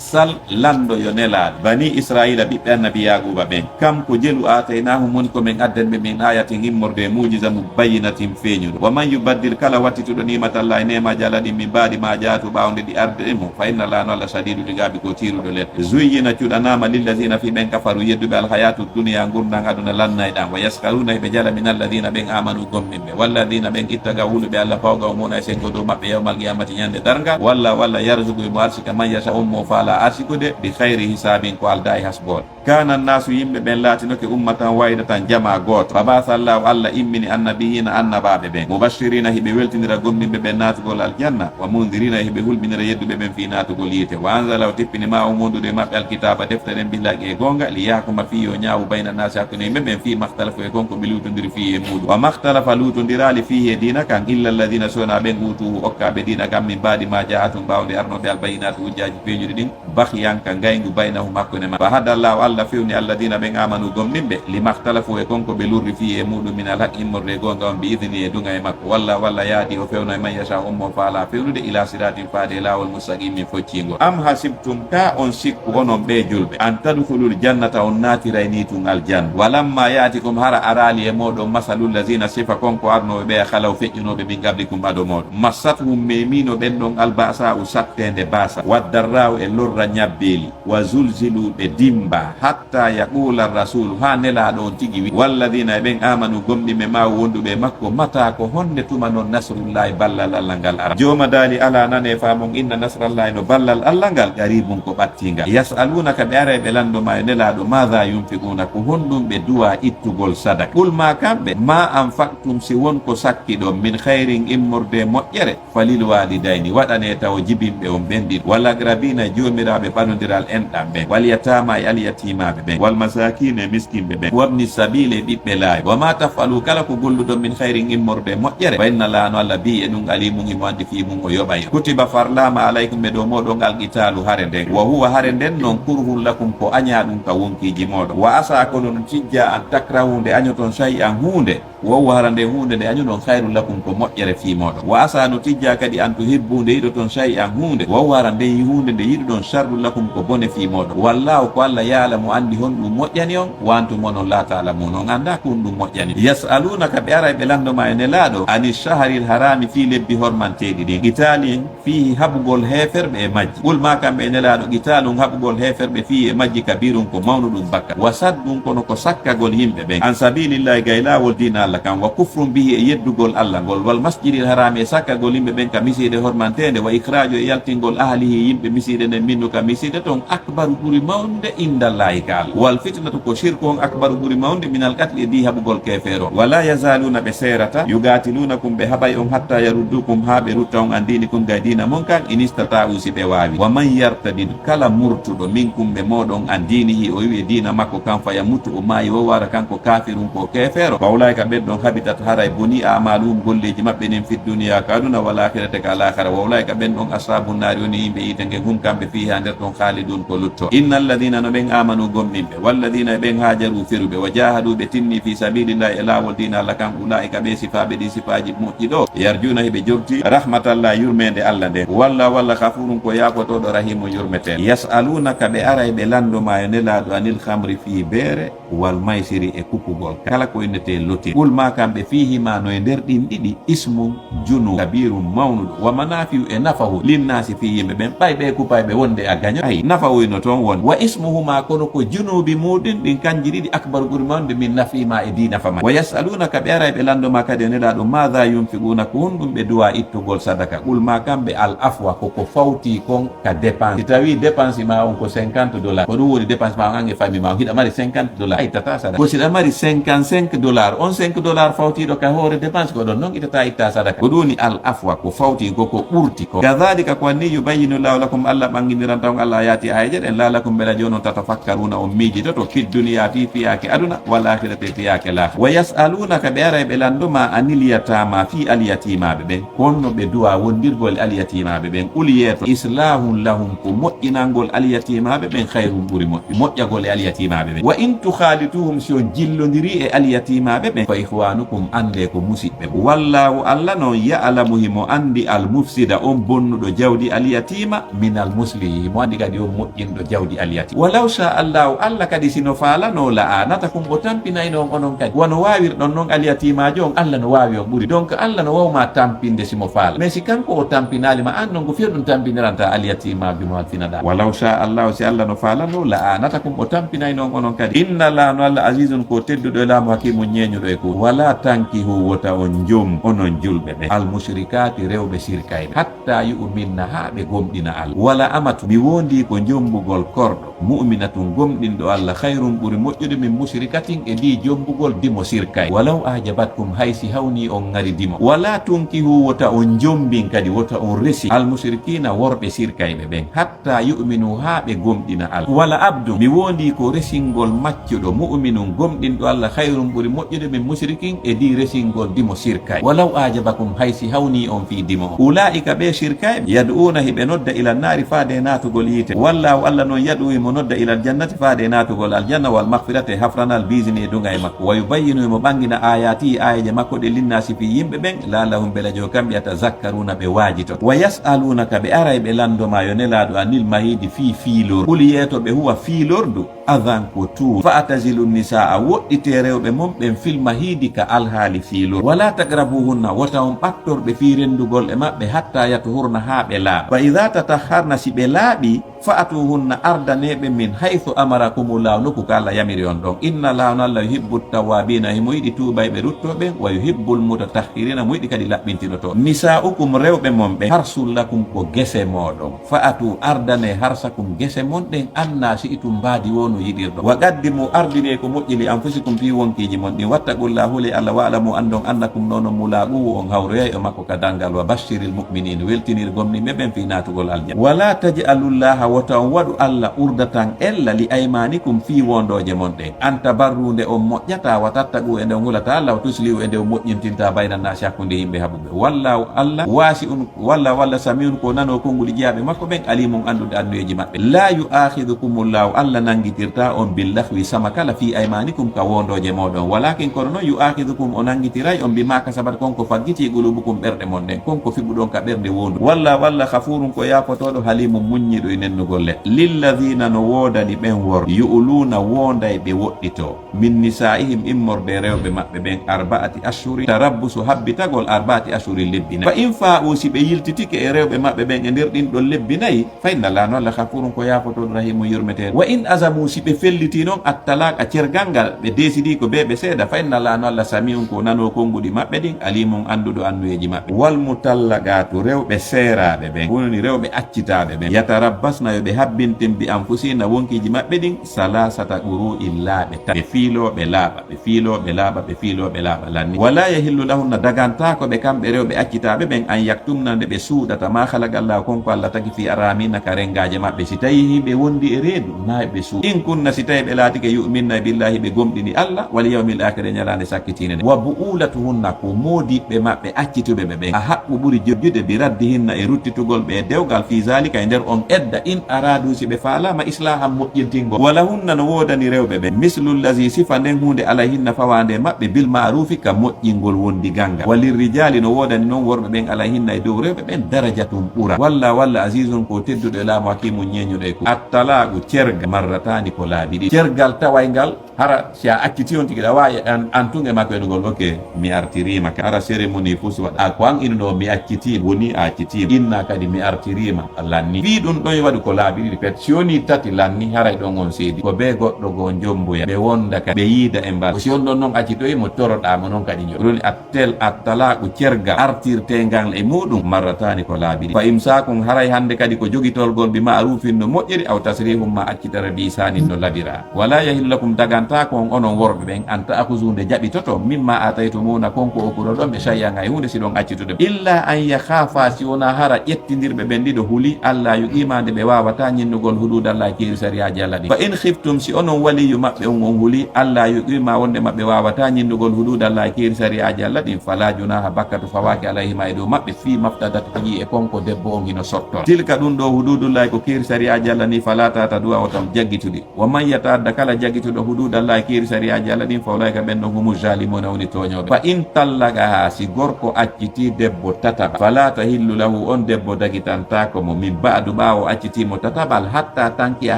Sal, lanndo yo nelaaɗo bani Israila, ɓiɓɓe annabi Yaquba ɓen, kam ko jelu, aataynahum, woni ko men addani ɓe, min ayatin, immorde e muujiza, mubayyinatin, feeñuɗo. Wa man yubaddil, kala wattituɗo, nimatallahi, neemaaji Alla ɗin, min ba'di ma ja'atu, ɓaawo nde ɗi arde mo, fa inna Allaha, no Alla, shadidul iqabi, ko tiiruɗo lette. Zuyyina, cuɗanaama, lillazina, fii ɓen, kafaru, yedduɓe, alhayatu dunya, ngurndan aduna lannayɗan, wa yaskharuna, hiɓe jala, min alladina, ɓen, amanu, gomɗinɓe, walladina, ɓen, ittagaw, huluɓe Alla, fawqahum, wona e senngo dow maɓɓe, yawmal qiyamati, ñande darngal, walla, walla, yarzuqu, himo arsika, man yasha, on mo faala arsikude, bi khayri hisabin, ko aldaa e hasboore. Kana nnasu, yimɓe ɓen laatinoke, ummatan wahidatan, jamaa gooto. Fa ba'atha Allahu, Alla immini, annabiyina, annabaaɓe ɓen, mubashirina, hiɓe weltinira gomɗinɓe ɓen naatugol aljanna, wa mundirina, hiɓe hulɓinira yedduɓe ɓen fii naatugol yiite. Wa anzala, o tippini, ma'ahum, wondude e maɓɓe, alkitaaba, defte ɗen, bil haqqi, e goonga, li yahkuma fii, yo ñaawu, bayna nnaasi, hakkunde yimɓe ɓen, fii makhtalafu, e kon ko ɓe luutondiri fii e muuɗum. Wa makhtalafa, luutondiraali, fii, e diina kan, illa alladina, so wonaa ɓen, utuhu, okkaaɓe diina kan, min ba'di ma ja'athum, ɓaawo nde arnoo ɓe, albayinatu, hujjaaji feeñuɗi ɗin, baghyan, ka ngayngu, baynahum, hakkunde maɓɓe. Fa hada Allahu, Alla fewni, alladina, ɓen, amanu, gomɗinɓe, lima ikhtalafu, e kon ko ɓe lurri, fii, e muuɗum, minal haqqi, immorde e goonga on, bi idnihi, e duŋal makko. Wallahu, Alla yahdi, o fewnoy, man yasha, on mo faala fewnude, ila siratin, faade e laawol, mustaqimin, focciingol. Am hasibtum, ka on sikku, onon ɓee julɓe, an tadkhulul jannata, on naatiray ni tun aljanna, walamma ya'tikum, hara araali e mooɗon, masalul lazina, sifa kon ko arnooɓe ɓeya, khalaw, feƴƴunooɓe, min qablikum, ado mooɗon. Massathum, memino ɓen ɗon, alba'sa'u, satteende baasa, waddarra'u, e lorra ñabbeeli, wa zulzilu, ɓe dimba, hatta yaqula rasulu, haa Nelaaɗo on tigi wi, walladina, e ɓen, amanu, gomɗinɓe, ma'ahu, wonduɓe e makko, mata, ko honde tuma non, nasrullahi, ballal Alla ngal ara? Jooma daali, ala, nane, faamon, inna nasrallahi, no ballal Alla ngal, qaribun, ko ɓattingal. Yas'alunaka, ɓe aray ɓe lanndo ma, yo Nelaaɗo, maada yunfiquna, ko honɗum ɓe duwa ittugol sadaka? Qul, ma kamɓe, ma anfaqtum, si won ko sakkiɗon, min khayrin, immorde e moƴƴere, falil walidayni, waɗanee tawo jibinɓe on ɓen ɗiɗo, wal aqrabina, e joomiraaɓe ɓadondiral enɗan ɓen, wal yatama, e alyatimaaɓe ɓen, wal masakina, e miskinɓe ɓen, wabni sabili, e ɓiɓɓe laawi. Wa ma taf'alu, kala ko golluɗon, min khayrin, immorde e moƴƴere, fa inna Allaha, no Alla, bihi, e ɗum, alimun, himo anndi, fii mum, o yoɓay. Kutiba, farlaama, alaykum, e dow mooɗon, al qitalu, hare nden. Wa huwa, hare nden non, kurhun lakum, ko añaa ɗum ka wonkiiji mooɗon. Wa asa, kono no tijja, an takrahu, nde añoton, shay'an, huunde, Wa huwa, hara nden huunde nde añuɗon, khayrun lakum, ko moƴƴere fii mooɗon. Wa asa, no tijjaa kadi, an tuhibbu, nde yiɗoton, shay'an, huunde. Wa huwa, hara nden huunde nde yiɗuɗon, sharrun lakum, ko bone fii mooɗon. Wallahu, ko Alla, ya'lamu, anndi honɗum moƴƴani on, wa antum, onon, la ta'lamun, on anndaa ko honɗum moƴƴani. Yas'alunaka, ɓe aray ɓe lanndo maa, yo Nelaaɗo, ani shahril harami, fii lebbi hormanteeɗi ɗin. Qitalin, fiihi, haɓugol heeferɓe e majji. Qul, maa kamɓe, Nelaaɗo, qitalun, haɓugol heeferɓe, fiihi, e majji, kabirun, ko mawnuɗum bakkat. Wa saddun, kono ko sakkagol yimɓe ɓen, an sabilillahi, gay laawol diina Alla kan. Wa kufrun bihi, e yeddugol Alla ngol. Wal masjidil harami, e sakkagol yimɓe ɓen ka misiide hormanteende. Wa ikhraju, e yaltingol ahlihi, yimɓe misiide nden, minhu, ka misiide ton, akbaru, ɓuri mawnde, indallahi, ka Alla. Wal fitnatu, ko shirku on, akbaru, ɓuri mawnde, minal qatli, e dii haɓugol keefeero. Wala yazaluna, ɓe seerata, yuqatilunakum, ɓe haɓay on, hatta yaruddukum, haa ɓe rutta on, an diinikum, gay diina mon kan, in istata'u, si ɓe waawi. Wa man yartadid, kala murtuɗo, minkum, ɓe mooɗon, an diinihi, o iwi e diina makko kan, fa yamutu, o maayi, wa huwa, hara kanko, kafirun, ko keefeero. Fa ulaika, ɓen ɗon, habitat, haray bonii, a'maluhum, golleeji maɓɓe ɗin, fid dunya, ka aduna, wal akhirati, ka alaakhira. Wa ulaika, ɓen ɗon, ashabun naari, woni yimɓe yiite ngen, hum, kamɓe, fiiha, nder ton, khalidun, ko lutto. Innal ladina, no ɓen, amanu, gomɗinɓe, wal ladina, e ɓen, hajaru, feruɓe, wa jahadu, ɓe tinni, fi sabilillahi, e laawol diina Alla kan, ulaika, ɓe sifaaɓe ɗi sifaaji moƴƴi ɗo, yarjuna, hiɓe jogti, rahmatallah, yurmeende Alla nden. Wallahu, Alla, ghafurun, ko yaafotooɗo, rahimun, yurmeteeɗo. Yas'alunaka, ɓe aray ɓe lanndo maa, yo Nelaaɗo, anil khamri, fii beere, wal maysiri, e kupugol kala ko innetee lotir. Qul, maa kamɓe, fiihima, no e nder ɗin ɗiɗi, ismun, junub, kabirun, mawnuɗo, wa manafi'u, e nafahu, linnaasi, fii yimɓe ɓen. Ɓay ɓe kupayɓe wonde a gaño, ay, nafahu hino toon won. Wa ismuhuma, kono ko junuubi muuɗum ɗin kanji ɗiɗi, akbaru, ɓuri mawnude, min nafihima, e dii nafa majji. Wa yas'alunaka, ɓe aray ɓe lanndo maa kadi, yo Nelaaɗo, maadha yunfiquna, ko honɗum ɓe duwaa ittugol sadaka. Qul, maa kamɓe, al afwa, ko ko fawtii kon ka dépense. Si tawii dépense maa on ko cinquante dollars, ko ɗum woni dépense maa on, an e famille maa on, hiɗa mari cinquante dollars, a ittataa sadaka. Ko si ɗa mari cinquante-cinq dollars, on cinq dollars fawtiiɗo ka hoore dépense, ko ɗon non ittataa, ittaa sadaka. Ko ɗum woni al afwa, ko fawtii ko, ko ɓurti ko. Kadhalika, ko anni, yubayyinu Allahu lakum, Alla ɓannginiranta on, al ayati, aayeeje ɗen, la'allakum, mbela jooni on, tatafakkaruna, on miijitoto, fid dunya, fii fiyaake aduna, wal akhirati, fiyaake laakhira. Wa yas'alunaka, ɓe aray ɓe lanndo maa, anil yatama, fii alyatiimaaɓe ɓen. Ko honno ɓe duwaa wondirgol e alyatiimaaɓe ɓen? Qul, yeeto, islahun lahum, ko moƴƴinangol alyatiimaaɓe ɓen, khayrun, ɓuri moƴƴu, moƴƴagol e alyatiimaaɓe ɓen. Wa in tukhalituhum, si on jillondirii e alyatiimaaɓe ɓen, fa ikhwanukum, anndee ko musiɓɓe mon. Wallahu, Alla non, ya'lamu, himo anndi, al mufsida, on bonnuɗo jawdi alyatiima, minal muslihi, himo anndi kadi on moƴƴinɗo jawdi alyatiima. Walaw sha Allahu, Alla kadi si no faalano, la a'anatakum, o tampinayno on onon kadi. Wano waawirɗon non alyatiimaajo on, Alla no waawi on ɓuri. Donc Alla no waawi ma tampinde si mo faala. Mais si kanko o tampinaali ma, an non ko fiyo ɗum tampiniranta alyatiimaajo mo halfinaɗaa. Walaw sha Allahu, si Alla no faalano, la a'anatakum, o tampinayno on onon kadi. Inna Allaha, no Alla, azizun, ko tedduɗo e laamu, hakimun, ñeeñuɗo e ko. Wala tankihu, wota on jom, onon julɓe ɓe, al mushrikati, rewɓe sirkayɓe, hatta yu'minna, haa ɓe gomɗina Alla. Wala amatu, mi woondii ko jombugol korɗo, mu'minatun, gomɗinɗo Alla, khayrun, ɓuri moƴƴude, min mushrikatin, e dii jombugol dimo sirkay. Walaw a'jabatkum, hay si hawnii on ŋari dimo. Wala tunkihu, wota on jombin kadi, wota on resi, al mushrikina, worɓe sirkayɓe ɓen, hatta yu'minu, haa ɓe gomɗina Alla. Wala abdun, mi woondii ko resingol maccuɗo, mu'minun, gomɗinɗo Alla, khayrun, ɓuri moƴƴude, min mushrikin, e dii resingol dimo sirkay. Walaw a'jabakum, hay si hawnii on fii dimo on. Ulaa'ika, ɓe sirkayɓe, yad'uuna, hiɓe nodda, ila naari, faade e naatugol yiite. Wallahu, Alla non, yad'u, himo nodda, ilal jannati, faade e naatugol aljanna, wal maghfirati, e hafranal, bi iznihi, e duŋay makko. Wa yubayyinu, himo ɓanngina, ayatihi, aayeeje makko ɗe, linnaasi, fii yimɓe ɓen, la'allahum, mbela jooni kamɓe, yatazakkaruuna, ɓe waajitoto. Wa yas'alunaka, ɓe aray ɓe lanndo maa, yo Nelaaɗo, anil mahiidi, fii fiilor. Qul, yeeto ɓe, huwa, fiilordu, adhan, ko tuur. Fa'tazilu nisaa, woɗɗitee rewɓe mon ɓen, fil mahiidi, ka alhaali fiilor. Wala taqrabuhunna, wota on ɓattor ɓe fii renndugol e maɓɓe, hatta yatuhurna, haa ɓe laaɓa. Fa idha tatahharna, si ɓe laaɓii, fa'tuhunna, ardanee ɓe, min haythu amarakumullahu, nokku ka Alla yamiri on ɗon. Inna Allaha, no Alla, yuhibbu tawwabina, himo yiɗi tuubayɓe ruttooɓe ɓen, wa yuhibbul mutatahhirina, mo yiɗi kadi laɓɓintinotooɓe. Nisaa'ukum, rewɓe mon ɓen, harsul lakum, ko gese mooɗon. Fa'tu, ardanee, harsakum, gese mon ɗen, anna shi'tum, mbaadi woo no yiɗirɗon. Wa qaddimu, ardinee ko moƴƴi, li anfusikum, fii wonkiiji mon ɗin. Wattaqullaha, hulee Alla, wa'lamu, anndon, annakum, no onon, mulaaquhu, on hawroyay e makko ka danngal. Wa bashshiril mu'minin, weltinir gomɗinɓe ɓen fii naatugol aljanna. Wala taj'alullaha, Wota on waɗu Alla urdatan ella li aymaanikum fii woondooje mon ɗen. An tabarruu nde on moƴƴataa, wa tattaquu e nde on hulataa Alla, wa tuslihu e nde on moƴƴintinta bayna naasi hakkunde yimɓe haɓuɓe. Wallaahu Alla waasi'un, wallaahu Alla sami'un ko nanoo konnguɗi jiyaaɓe makko ɓen, aliimun annduɗo anniyeeji maɓɓe. Laa yu'aakhidukumullahu Alla nanngitirtaa on billahwi sama kala fii aymaanikum ka woondooje mooɗon. Walaakin kono non yu'aakhidukum o nanngitiray on bimaa kasabat kon ko faggitii quluubukum ɓerɗe mon ɗen. Kon ko fiɓuɗon ka ɓernde woondu. Wallaahu Alla ghafuurun ko yaafotooɗo haliimun muññiiɗo e nennugol le. Lilladhiina no woodani ɓen worɓe yu'luuna woonday ɓe woɗɗitoo min nisaa'ihim immorde e rewɓe maɓɓe ɓen arba'ati ashhurin tarabbusu habbitagol arba'ati ashhurin lebbi nayi. Fa in faa'uu si ɓe yiltitike e rewɓe maɓɓe ɓen e nder ɗin ɗon lebbi nayi Fa inna Allaha no Alla ghafuurun ko yaafotooɗo rahiimun yurmeteeɗo. Wa in azamuu si ɓe fellitii non attalaaqa cergal ngal ɓe deesidii ko bee ɓe seeda fa inna Allaha no Alla samii'un ko nanoo konnguɗi maɓɓe ɗin aliimun annduɗo annuyeeji maɓɓe. Wal mutallaqaatu rewɓe seeraaɓe ɓen woni rewɓe accitaaɓe ɓen yatarabbasna yo ɓe habbintin bi anfusihinna wonkiiji maɓɓe ɗin salaasata quruu'in laaɓe tati ɓe fiiloo ɓe laaɓa. Ɓe fiiloo ɓe laaɓa ɓe fiiloo ɓe laaɓa lanni. Walaa yahillu lahunna dagantaako ɓe kamɓe rewɓe accitaaɓe ɓen an yaktumna nde ɓe suuɗata maa halaqallaahu kon ko Alla tagi fii arhaamihinna ka renngaaje maɓɓe si tawii hiɓe wondi e reedu naa ɓe suuɗa. In kunna si tawii ɓe laatike yu'minna billaahi ɓe gomɗini Alla wal yawmil aakhiri e ñalaande sakkitiinde nden. Wa bu'ulatuhunna ko moodiɓɓe maɓɓe accituɓe ɓe ɓen a haqqu ɓuri jojjude bi raddihinna e ruttitugol ɓe e dewgal fii zaalika e nder on edda in araaduu si ɓe faalaama islaahan moƴƴintingol. Wa lahunna no woodani rewɓe ɓen mislu llazi sifa nden huunde alayhinna fawaande e maɓɓe bil ma'ruufi ka moƴƴingol wondigal ngal. Wa lirrijaali no woodani non worɓe ɓen alayhinna e dow rewɓe ɓen darajatun ɓura. Wallaahu Alla aziizun ko tedduɗo e laamu hakiimun ñeeñuɗo e ko. Attalaaku cergal marrataani ko laabi ɗiɗi. Cergal tawayngal hara si a accitii on tigi ɗa waawi an, an tun e makko enugol ok. Mi artiriima ka hara cérémonie fof si waɗa a ko an inunoo mi accitiima woni a accitiima inna kadi mi artiriima lanni fii ɗum ɗon waɗi ko laabi ɗiɗi pet si woni tati lanni haray ɗon on seedi ko bee goɗɗo goo njomboya ɓe wonda ka ɓe yiida e mbar ko si on ɗon non accitoyi mo toroɗaa mo non kadi njo ɗoni attel attalaaku cergal artirtee ngal e muɗum marrataani ko laabi ɗiɗi fa imsaakun haray hannde kadi ko jogitorgol bi ma'ruufin no moƴƴiri aw tasriihun ma accitara bi ihsaanin no labira Walaa yahillu lakum dagantaako on onon worɓe ɓen an ta'khudhuu nde jaɓitoton mimmaa aataytumuhunna kon ko okkuɗon ɓe shay'an hay huunde si ɗon accitude ɓe. Illaa an yakhaafaa si wonaa hara ƴettindirɓe ɓen ɗiɗo huli allaa yuqiimaa nde ɓe waawataa ñinnugol huduudallaahi keeri sariyaaji Alla ɗin. Fa in khiftum si onon waliyyu maɓɓe on on huli allaa yuqiimaa wonnde maɓɓe waawataa ñinnugol huduudallaahi keeri sariyaaji Alla ɗin falaa junaaha bakkatu fawaaki alayhimaa e dow maɓɓe fii maftadat bihi e kon ko debbo on hino sottora. Tilka ɗum ɗoo huduudullaahi ko keeri sariyaaji Alla nii falaa ta'taduuhaa wota on jaggituɗi. Wa man yata'adda kala jaggituɗo huduudallaahi keeri sariyaaji Alla ɗin fa ulaa'ika ɓen ɗon humu zaalimuuna woni tooñooɓe. Fa in tallaqahaa si gorko accitii debbo tataɓal falaa tahillu lahu on debbo dagitantaako mo min ba'du ɓaawo accitii mo tataɓal hattaa tankiha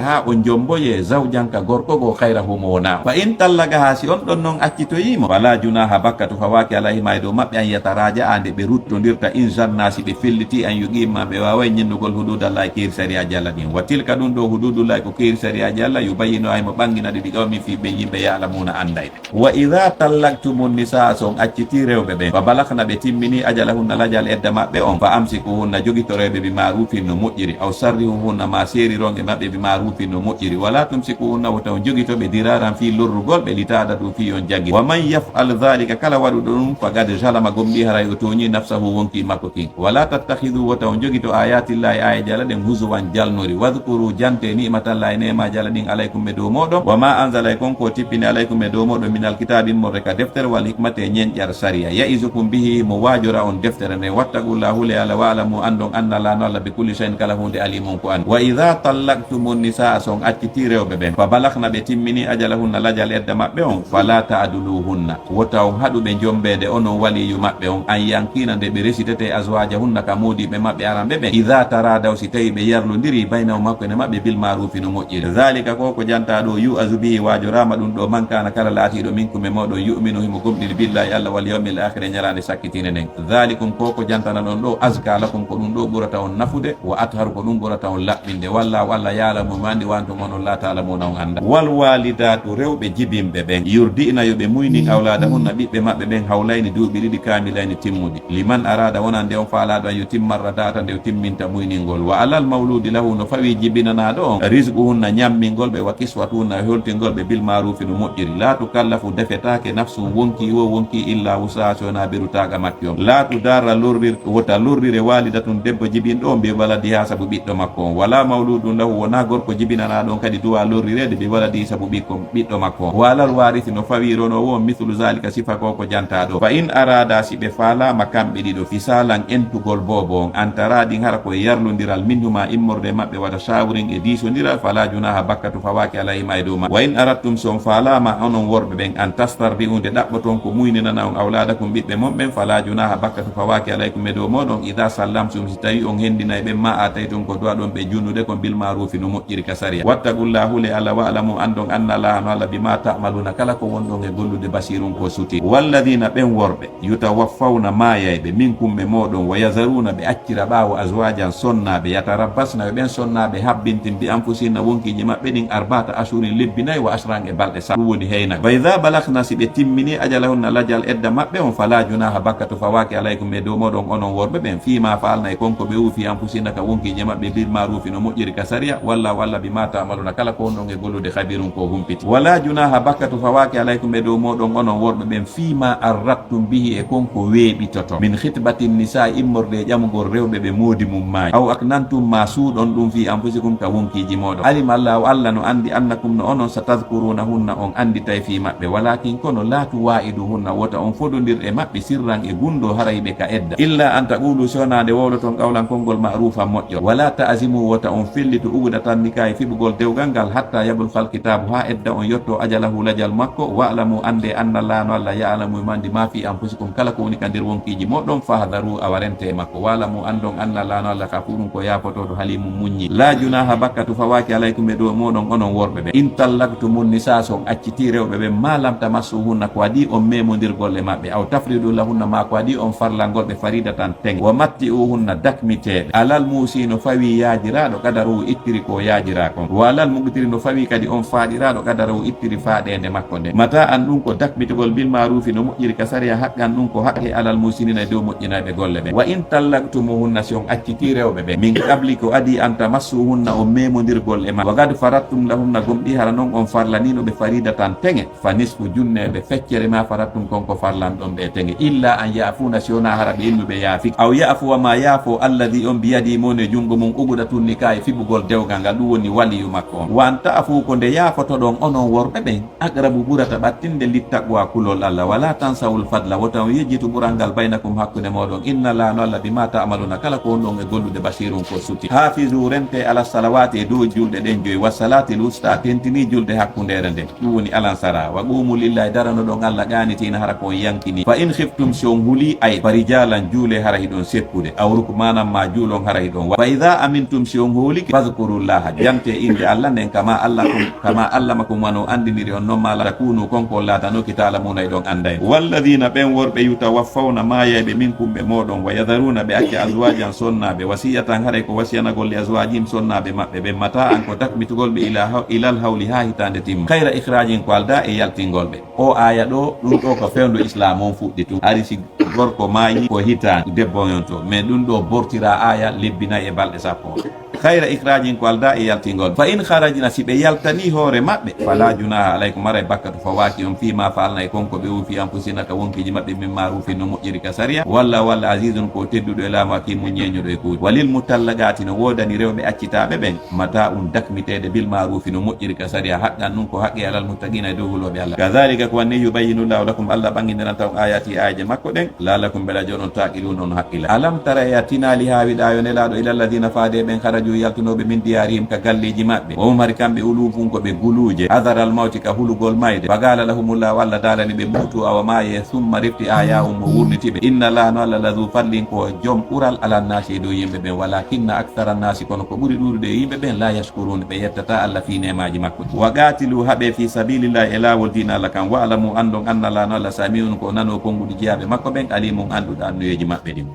haa o njomboyee zawjan ka gorko goo khayrahu mo wonaa on. Fa in tallaqahaa si on ɗon non accitoyii mo falaa junaaha bakkatu fawaaki alayhimaa e dow maɓɓe an yataraaja'a nde ɓe ruttondirta in zannaa si ɓe fellitii an yuqiimaa ɓe waaway ñinnugol huduudallaahi keeri sariyaaji Alla ɗin. Wa tilka ɗum ɗoo huduudullaahi ko keeri sariyaaji Alla yubayyinuhaa himo ɓanngina ɗi li qawmin fii ɓen yimɓe ya'lamuuna anndayɓe. Wa idhaa tallaqtumun nisaa so on accitii rewɓe ɓen fa balaghna ɓe timminii ajalahunna lajal edda maɓɓe on fa amsikuhunna jogitoroyɓe bi ma'ruufin no moƴƴiri aw sarrihuhunna maa seeriron e maɓɓe bi ma'ruufin no moƴƴiri walaa tumsikuhunna wota on jogito ɓe diraaran fii lorrugol ɓe li ta'taduu fii on jaggi. Wa man yaf'al dhaalika kala waɗuɗo ɗum faqad zalama gomɗii haray o tooñii nafsahu wonkii makko kin. Walaa tattakhidhuu wota on jogito aayaatillaahi aayeeje Alla ɗen huzuwan jalnori. Wadhkuruu jantee ni'matallaahi neemaaji Alla ɗin alaykum e dow mooɗon. Wa maa anzala e kon ko o tippini alaykum e dow mooɗon minal kitaabi immorde ka deftere wal hikmati e ñenƴar sariya. Ya'izukum bihi himo waajora on deftere nden. Wattaqullaaha hulee Alla wa'lamuu anndon anna Allaaha no Alla bi kulli shay'in kala huunde aliimun ko anndu. Wa idhaa tallaqtumun nisaa so on accitii rewɓe ɓen fa balaghna ɓe timminii ajalahunna lajal edda maɓɓe on falaa ta'duluuhunna. Wota on haɗu ɓe jombeede onon waliyyu maɓɓe on an yankiina nde ɓe resitetee azwaajahunna ka moodiɓɓe maɓɓe aranɓe ɓen idhaa taraadaw si tawii ɓe yarlondirii baynahum hakkunde maɓɓe bil maaruufi no moƴƴiri. Dhaalika ko ko jantaa ɗoo yu'azu bihi waajoraama ɗum ɗoo man kaana kala laatiiɗo minkum e mooɗon yu'minu himo gomɗini billaahi Alla wal yawmil aakhiri e ñalaande sakkitiinde nden. Dhaalikum ko ko jantanaɗon ɗoo azkaa lakum ko ɗum ɗoo ɓurata on nafude wa atharu ko ɗum ɓurata on laɓɓinde wallaahu Alla ya'lamu himo anndi wa antum onon laa ta'lamuuna on anndaa. Wal waalidaatu rewɓe jibinɓe ɓen, yurdi'na yo ɓe muynin awlaadahunna ɓiɓɓe maɓɓe ɓen, hawlayni duuɓi ɗiɗi kaamilayni timmuɗi. Liman araada wonande on faalaaɗo an yutimma radaata nde o timminta muyningol. Wa alal mawluudi lahu no fawii jibinanaaɗo on rizquhunna ñammingol ɓe wa kiswatuhunna e holtingol ɓe bil maaruufi no moƴƴiri. Laa tukallafu defetaake nafsun wonkii woo wonkii illaa wusahaa si wonaa berutaaga makki on. Laa tudarra lorrir wota lorrire waalidatun debbo jibinɗo on bi waladihaa sabu ɓiɗɗo makko on. Walaa mawluudun lahu wonaa gorko jibinanaaɗo on kadi duwaa lorrireede bi waladihi sabu ɓiɗɗo makko on. Walal waarisi no fawii ronoowo on mislu zaalika sifa ko ko jantaa ɗoo. Fa in araadaa si ɓe faalaama kamɓe ɗiɗo fisaalan entugol boobo on an taraadin hara ko e yarlondiral minhumaa immorde e maɓɓe wa tashaawurin e diisondiral falaa junaaha bakkatu fawaaki alayhimaa e dow maɓɓe. Wa in aradtum si on faalaama onon worɓe ɓen an tastardi'uu nde ɗaɓɓoton ko muyninana on awlaadakum ɓiɓɓe mon ɓen falaa junaaha bakkatu fawaaki alaykum e dow mooɗon idaa sallamtum si tawii on hendinay ɓen maa aataytum ko duwaɗon ɓe junnude kon bil maaruufi no moƴƴiri ka sariya. Wattaqullaaha hulee Alla wa'lamuu anndon anna Laaha no Alla bimaa ta'maluuna kala ko wonɗon e gollude basiirun ko sutii. Walladiina ɓen worɓe yutawaffawna maayayɓe minkum ɓe mooɗon wa yazaruuna ɓe accira ɓaawo azwaajan sonnaaɓe yatarabbasna yo ɓen sonnaaɓe habbintin bi anfusihinna wonkiiji maɓɓe ɗin arbaata ashurin lebbi nayi wa ashran e balɗe sappo ɗum woni heynago. Fa idaa balagna si ɓe timminii ajalahunna lajal edda maɓɓe on falaa junaaha bakkatu fawaaki alaykum e dow mooɗon onon worɓe ɓen fiimaa faalna e kon ko ɓe uwi fii anfusihinna ka wonkiiji maɓɓe bil maaruufi no moƴƴiri ka sariya wallaahu Alla bimaa ta'maluuna kala ko wonɗon e gollude khabiirun ko humpiti. Walaa junaaha bakkatu fawaaki alaykum e dow mooɗon onon worɓe ɓen fiimaa arrattum bihi e kon ko weeɓitoto min khitbatin nisaa immorde e ƴamugol rewɓe ɓe moodi mum maayi aw aknantum maa suuɗon ɗum fii anfusikum ka wonkiiji mooɗon. Alima Allaahu Alla no anndi annakum no onon satadkurunahunna on annditay fii maɓɓe walaakin kono laa tuwaa'iduhunna wota on fodondir e maɓɓe sirran e gunndoo hara hiɓe ka edda illaa an taquuluu si wonaa nde wowloton qawlan konngol ma'ruufan moƴƴo walaa ta'zimuu wota on fellitu uqdatan nikaahi fiɓugol dewgal ngal hattaa yablughal kitaabu haa edda on yottoo ajalahu lajal makko wa'lamuu anndee anna Laaha no Alla ya'lamu himo anndi maa fii anfusikum kala ko woni ka nder wonkiiji mooɗon fahdharuu awa rentee e makko wa'lamuu anndon anna Laaha no Alla ghafuurun ko yaafotooɗo haliimun muññii. Laa junaaha bakkatu fawaaki alaykum e dow mooɗon onon worɓe ɓen in tallaqtumun nisaa si on accitii rewɓe ɓen maa lam tamassuuhunna ko adii on meemondirgol e maɓɓe aw tafriduu lahunna maa ko adii on farlangol ɓe fariidatan teŋe wa matti'uuhunna dakmitee ɓe alal muusii no fawii yaajiraaɗo qadaruhu ittiri ko yaajiraa kon wa alal muqtiri no fawii kadi on faaɗiraaɗo qadaruhu ittiri faaɗeende makko nden mataa'an ɗum ko dakmitugol bil maaruufi no moƴƴiri ka sariya haqqan ɗum ko haqqe alal muhsiniina e dow moƴƴinayɓe golle ɓen wa in tallaqtumuhunna si on accitii rewɓe ɓen min qabli ko adii an tamassuuhunna on meemondirgol e maɓɓe wa qad faradtum lahunna gomɗii hara non on farlaniino ɓe fariidatan teŋe fa nisfu junneeɓe feccere maa faradtum kon ko farlanɗon ɓe e teŋe illaa an ya'fuuna si wonaa hara ɓe innuɓe yaafike aw ya'fuwa maa yaafoo alladii on biyadihi mo woni e junngo mum uqdatun nikaahi fiɓugol dewgal ngal ɗum woni waliyu makko on wa an ta'fuu ko nde yaafotoɗon onon worɓe ɓen aqrabu ɓurata ɓattinde littaqwa kulol Alla walaa tansawul fadla wota on yejjitu ɓural ngal baynakum hakkunde mooɗon inna Laaha no Alla bimaa ta'maluuna kala ko wonɗon e gollude basiirun ko sutii haafizuu rentee ala salawaati e dow julɗe ɗen joyi wa salaatil wusta tentinii julde hakkundeere nden ɗum woni alansara wa quumu lillaahi daranoɗon Alla qaanitiina hara ko on yankinii fa in khiftum si on hulii ayɓe fa rijaalan juulee hara hiɗon sekkude aw rukbaanan maa juulon hara hiɗon wa fa idaa amintum si on hoolike fadkurullaaha jantee innde Alla nden kamaa Alla kum kamaa allamakum wano anndiniri on non maa laa takuunuu kon ko on laatanooki ta'lamuuna hiɗon anndayno walladiina ɓen worɓe yutawaffawna maayayɓe minkum ɓe mooɗon wa yadharuuna ɓe acca azwaajan sonnaaɓe wasiyatan haray ko wasiyanagol li azwaajihim sonnaaɓe maɓɓe ɓen mataa'an ko dakmitugol ɓe ilaa haw ilal hawli haa hitaande timma khayra ikhraajin ko aldaa e yaltingol ɓe o aaya ɗoo ɗum ɗoo ko fewndo islaam on fuɗɗi tun ari si gorko maayi ko hitaande debbo on yonto mais ɗum ɗoo bortiraa aaya lebbi nayi e balɗe sappo khayra ikhraajin ko aldaa e yaltingol fa in kharajna si ɓe yaltanii hoore maɓɓe falaa junaaha alaykum haray bakkatu fawaaki on fiimaa faalna e kon ko ɓe uwi fii anfusihinna ka wonkiiji maɓɓe min maaruufin no moƴƴiri ka sariya wallaahu Alla aziizun ko tedduɗo e laamu hakiimun ñeeñuɗo e kuuɗe wa lil mutallaqaati no woodani rewɓe accitaaɓe ɓen mataa'un dakmiteede bil maaruufi no moƴƴiri ka sariya haqqan ɗum ko haqqee alal muttaqiina e dow hulooɓe Alla kadaalika ko wanni yubayyinu Laahu lakum Alla ɓannginiranta on aayaatihi aayeeje makko ɗen La'allakum mbela joɗon taaqiluuna on haqqila. Alam tara e a tinaali haa wiɗaa yo Nelaaɗo ilal ladiina faade e ɓen kharajuu yaltunooɓe min diyaarihim ka galleeji maɓɓe. Wa hum hari kamɓe uluufun ko ɓe guluuje. Hadaral mawti ka hulugol mayde. Fa qaala lahumullaahu Alla daalani ɓe muutu awa maayee summa refti ahyaahum o wurniti ɓe. Inna Laaha no Alla lazuu fadlin ko jom ɓural alannaasi e dow yimɓe ɓen walaakinna aktharannaasi kono ko ɓuri ɗuuɗude e yimɓe ɓen laa yashkuruuna ɓe yettataa Alla fii neemaaji makko ɗin. Wa qaatiluu haɓee fii sabiilillaahi e laawol diina Alla kan wa'lamuu anndon anna Laaha no Alla Samii'un ko o nanoowo konnguɗi jeyaaɓe makko ɓen, Aliimun annduɗo anniyeeji maɓɓe ɗin.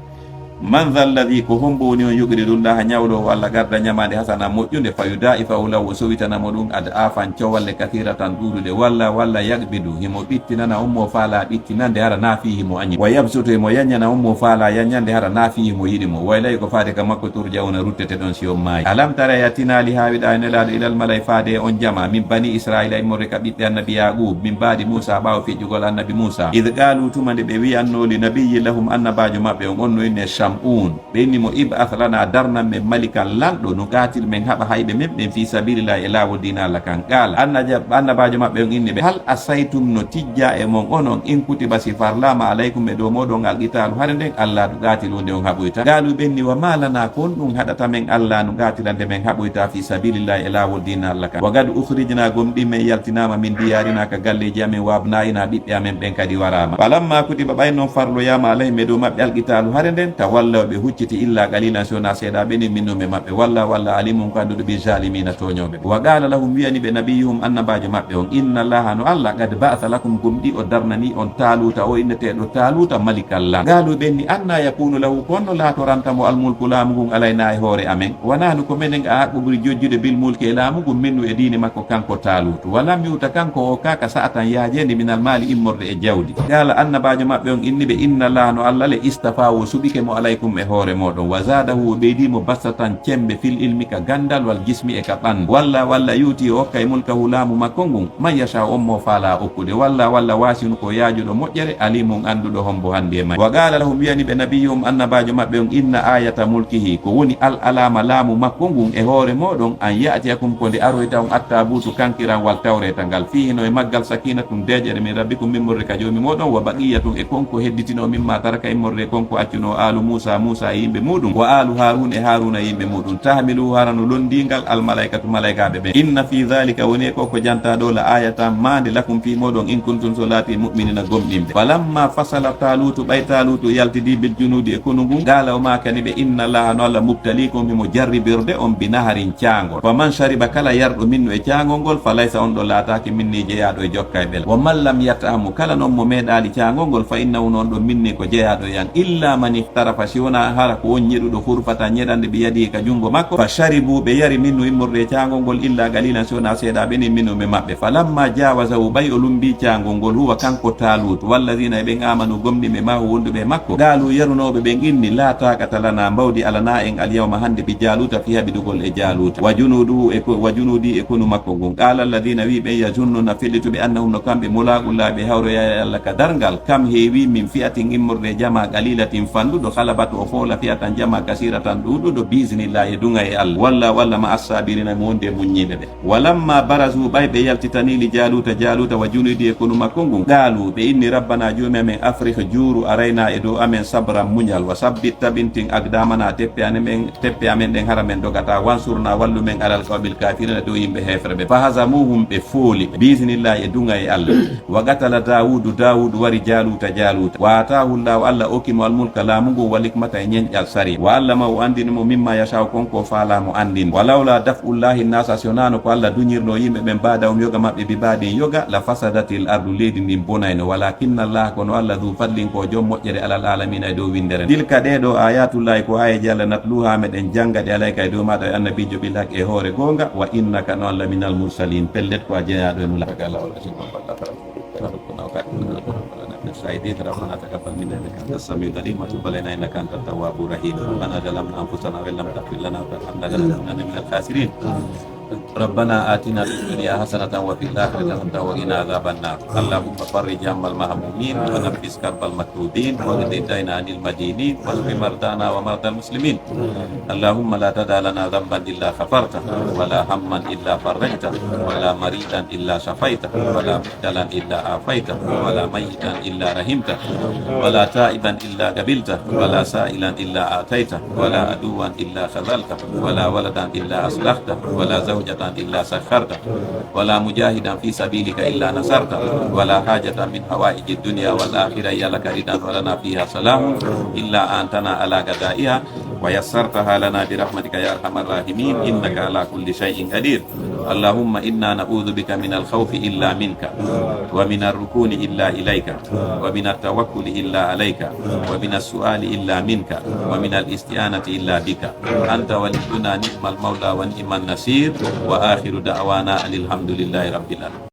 Man dha alladhi, ko hombo woni on, yuqridu llaha, ñawloowo Allah qardan ñamaande, hasana, moƴƴunde, fa yudaa'ifahu lahu, o sowitana mo ɗum, ad'aafan, cowalle, kasiiratan, ɗuuɗuɗe, walla, walla, yaqbidu, himo ɓittinana on mo faalaa ɓittinande, hara na fii himo añi, wa yabsutu, himo yaññana on mo faalaa yaññande, hara na fii himo yiɗi mo, wa ilayhi, ko faade ka makko, turja'una, ruttete ɗon si on maayi. Alam tara, a tinaali, haa wiɗaa e Nelaaɗo, ilal mala'i, faade e on jamaa, min bani Israa'iila, immorde ka ɓiɓɓe annabi Yaaquub, min ba'di Muusaa, ɓaawo feƴƴugol annabi Muusaa, idh qaalu, tuma nde ɓe wi'annoo, li nabiyyin lahum, annabaajo maɓɓe on, on no innee Sham'uun. Ɓe inni mo, ib'ath lana, darnan men malikan, lanɗo, nuqaatil, men haɓa hayɓe men ɓen, fii sabiilillaahi, e laawol diina Allah kan. Qaala, annaja-, annabaajo maɓɓe on inni ɓe, hal asaytum, no tijjaa e mon onon, in kutiba, si farlaama, alaykum, e dow mooɗon, alqitaalu, hare nden, allaa tuqaatiluu, nde on haɓoyta? Qaalu, ɓe inni, wa maa lanaa, ko honɗum haɗata men, allaa nuqaatila, nde men haɓoyta, fii sabiilillaahi, e laawol diina Allah kan. Wa qad ukhrijnaa, gomɗii men yaltinaama, min diyaarinaa, ka galleeji amen, wa abnaa'inaa, ɓiɓɓe amen ɓen kadi waraama. Falammaa kutiba, ɓay non farloyaama, alayhim, e dow maɓɓe, alqitaalu, hare nden, tawallaw, ɓe hucciti, illaa qaliilan, si wonaa seeɗaaɓe ni, minhum, e maɓɓe. Wallaahu, Allah, aliimun, ko annduɗo, bizzaalimiina, tooñooɓe ɓen. Wa qaala lahum, wi'ani ɓe nabiyuhum, annabaajo maɓɓe on, inna Allaha, no Allah, qad ba'atha lakum, gomɗii o darnanii on, Taaluuta, o inneteeɗo Taaluuta, malikan, lanɗo. Qaalu, ɓe inni, annaa yakuunu lahu, ko honno laatoranta mo, almulku, laamu ngun, alaynaa, e hoore amen? Wa nahnu, ko menen, ahaqqu, ɓuri jojjude, bil mulki, e laamu ngun, minhu, e diini makko kanko Taaluutu. Wa lam yu'ta, kanko o okkaaka, sa'atan, yaajeende, minal maali, immorde e jawdi. Qaala, annabaajo maɓɓe on inni ɓe, inna Allaha, no Allah le, istafaahu, o suɓike mo, alaykum, e hoore mooɗon. Wa zaadahu, o ɓeydii mo, bastatan, cemmbe, fil ilmi, ka ganndal, wal jismi, e ka ɓanndu. Wallaahu, Allah, yu'tii, o okkay, mulkahu, laamu makko ngun, man yashaa'u, on mo faalaa okkude. Wallaahu, Allah, waasi'un, ko yaajuɗo moƴƴere, aliimun, annduɗo hombo handi e mayre. Wa qaala lahum, wi'ani ɓe nabiyuhum, annabaajo maɓɓe on, inna aayata mulkihi, ko woni al alaama laamu makko ngun e hoore mooɗon, an ya'tiyakum, ko nde aroyta on, attaabuutu, kankiran, wal tawreeta ngal, fiihi, no e maggal, sakiinatun, deeƴere, min rabbikum, immorde ka Joomi mooɗon, wa baqiyyatun, e kon ko hedditinoo, mimmaa taraka, immorde e kon ko accunoo, aalu Muusaa, Muusaa e yimɓe muuɗum, wa aalu Haaruun, e Haaruuna e yimɓe muuɗum, tahmiluhu, hara no lonndii ngal, al malaa'ikatu, malaa'ikaaɓe ɓen. Inna fii dhaalika, woni e ko ko jantaa ɗoo, la aayatan, maande, lakum, fii mooɗon, in kuntum, si on laatii, mu'miniina, gomɗinɓe. Falammaa fasala Taaluutu, ɓay Taaluutu yaltidii, bil junuudi, e konu ngun, qaala, o maakani ɓe, inna Allaaha, no Alla, mubtaliikum, himo jarribirde on, bi naharin, caangol. Faman shariba, kala yarɗo minhu e caangol ngol, fa laysa, on ɗon laataaki, minni, jeyaaɗo e jokka e ɓel. Wa man lam yat'amhu, kala non mo meeɗaali caangol ngol, fa innahu, no on ɗon minni ko jeyaaɗo e an. Illa man ihtarafa, si wonaa hara ko on ñeɗuɗo, hurfatan, ñeɗannde, bi yadihi, ka junngo makko. Fa sharibu, ɓe yari, minhu, immorde e caangol ngol, illa qalilan, si wonaa seeɗaaɓe ni, minhum, e maɓɓe. Falamma jawazahu, ɓay o lumbii caangol ngol, huwa, kanko Taaluutu, walladina, e ɓen, amanu, gomɗinɓe, maahu, wonduɓe e makko, qaalu, yarunooɓe ɓen inni, laa taaqata lana, mbawdi alanaa en, alyawma, hannde, bi Jaaluuta, fii haɓidugol e Jaaluuta, wa junuuduhu, e ko, wa junuudi, e konu makko ngun. Qaala alladina, wii ɓen, yazunnuna, fellituɓe, annahum, no kamɓe, mulaaqullahi, ɓe hawroyay e Alla ka darngal, kam heewi, min fi'atin, immorde e jamaa, qalilatin, fanɗuɗo, khalabat, o foola, fi'atan, jamaa, kasiratan, ɗuuɗuɗo, bi iznillahi, e duŋay e Alla, wallaahu, Alla, ma assabirina, mo wondi e muññiiɓe ɓen. Walamma barazu, ɓay ɓe yaltitanii, li Jaaluuta, Jaaluuta, wa junuudi, e konu makko ngun, qaalu, ɓe inni, rabbana, Joomi amen, afrigh, juuru, alayna, e dow amen, sabran, muñal, wa sabbit, tabintin, aqdamana, teppe amen, teppe amen ɗen, hara men dogataa, wansurna, wallu men, alal qawmil kaafiriina, dow yimɓe heeferɓe. Fahazamuhum, ɓe fooli ɓe, bi iznillahi, e duŋay e Alla. Wa qatala Daawuudu, Daawuudu wari Jaaluuta, Jaaluuta. Wa aataahu Llaahu, Alla okki mo, al mulka, laamu ngun, wal hikmata, e ñenƴal sariya. Wa allamahu, o anndini mo, mimma yashaa'u, kon ko faalaa mo anndinde. Wa lawlaa daf'u Llaahi nnaasa, si wonaano ko Alla duñirnoo yimɓe ɓen, ba'dahum, yoga maɓɓe, bi ba'din, yoga, la fasadati l ardu, leydi ndin bonayno. Walaakinna Llaaha, kono Alla, duu fadlin, ko joom moƴƴere, alal aalamiina, e dow winndere nden. Tilka, ɗee ɗoo, aayaatu Llaahi, ko aayeeje Alla, natluuhaa, meɗen jannga ɗe, alayka, e dow maaɗa, yo Annabiijo, bil haqqi, e hoore goonga. Wa innaka, no Alla, minal mursaliin, pellet ko a jeyaaɗo e nulaaɓe. ربنا تقبل منا إنك أنت السميع العليم وتب علينا إنك أنت التواب الرحيم. ربنا ظلمنا أنفسنا وإن لم تغفر لنا وترحمنا لنكونن من الخاسرين. ربنا آتنا في الدنيا حسنة وفي الآخرة حسنة وقنا عذاب النار. اللهم فرج هم المهمومين ونفس كرب المكروبين واقض الدين عن المدينين واشف مرضانا ومرضى المسلمين. اللهم لا تدع لنا ذنبا إلا غفرته، ولا هما إلا فرجته، ولا مريضا إلا شفيته، ولا مبتلى إلا عافيته، ولا ميتا إلا رحمته، ولا تائبا إلا قبلته، ولا سائلا إلا أعطيته، ولا عدوا إلا خذلته، ولا ولدا إلا أصلحته، ولا زوجة إلا سخرته، ولا مجاهدا في سبيلك إلا نصرته، ولا حاجة من حوائج الدنيا والآخرة هي لك رضا ولنا فيها صلاح إلا أعنتنا على قضائها ويسرتها لنا برحمتك يا أرحم الراحمين، إنك على كل شيء قدير. اللهم إنا نعوذ بك من الخوف إلا منك، ومن الركون إلا إليك، ومن التوكل إلا عليك، ومن السؤال إلا منك، ومن الاستعانة إلا بك. أنت ولينا نعم المولى ونعم النصير، وآخر دعوانا أن الحمد لله رب العالمين.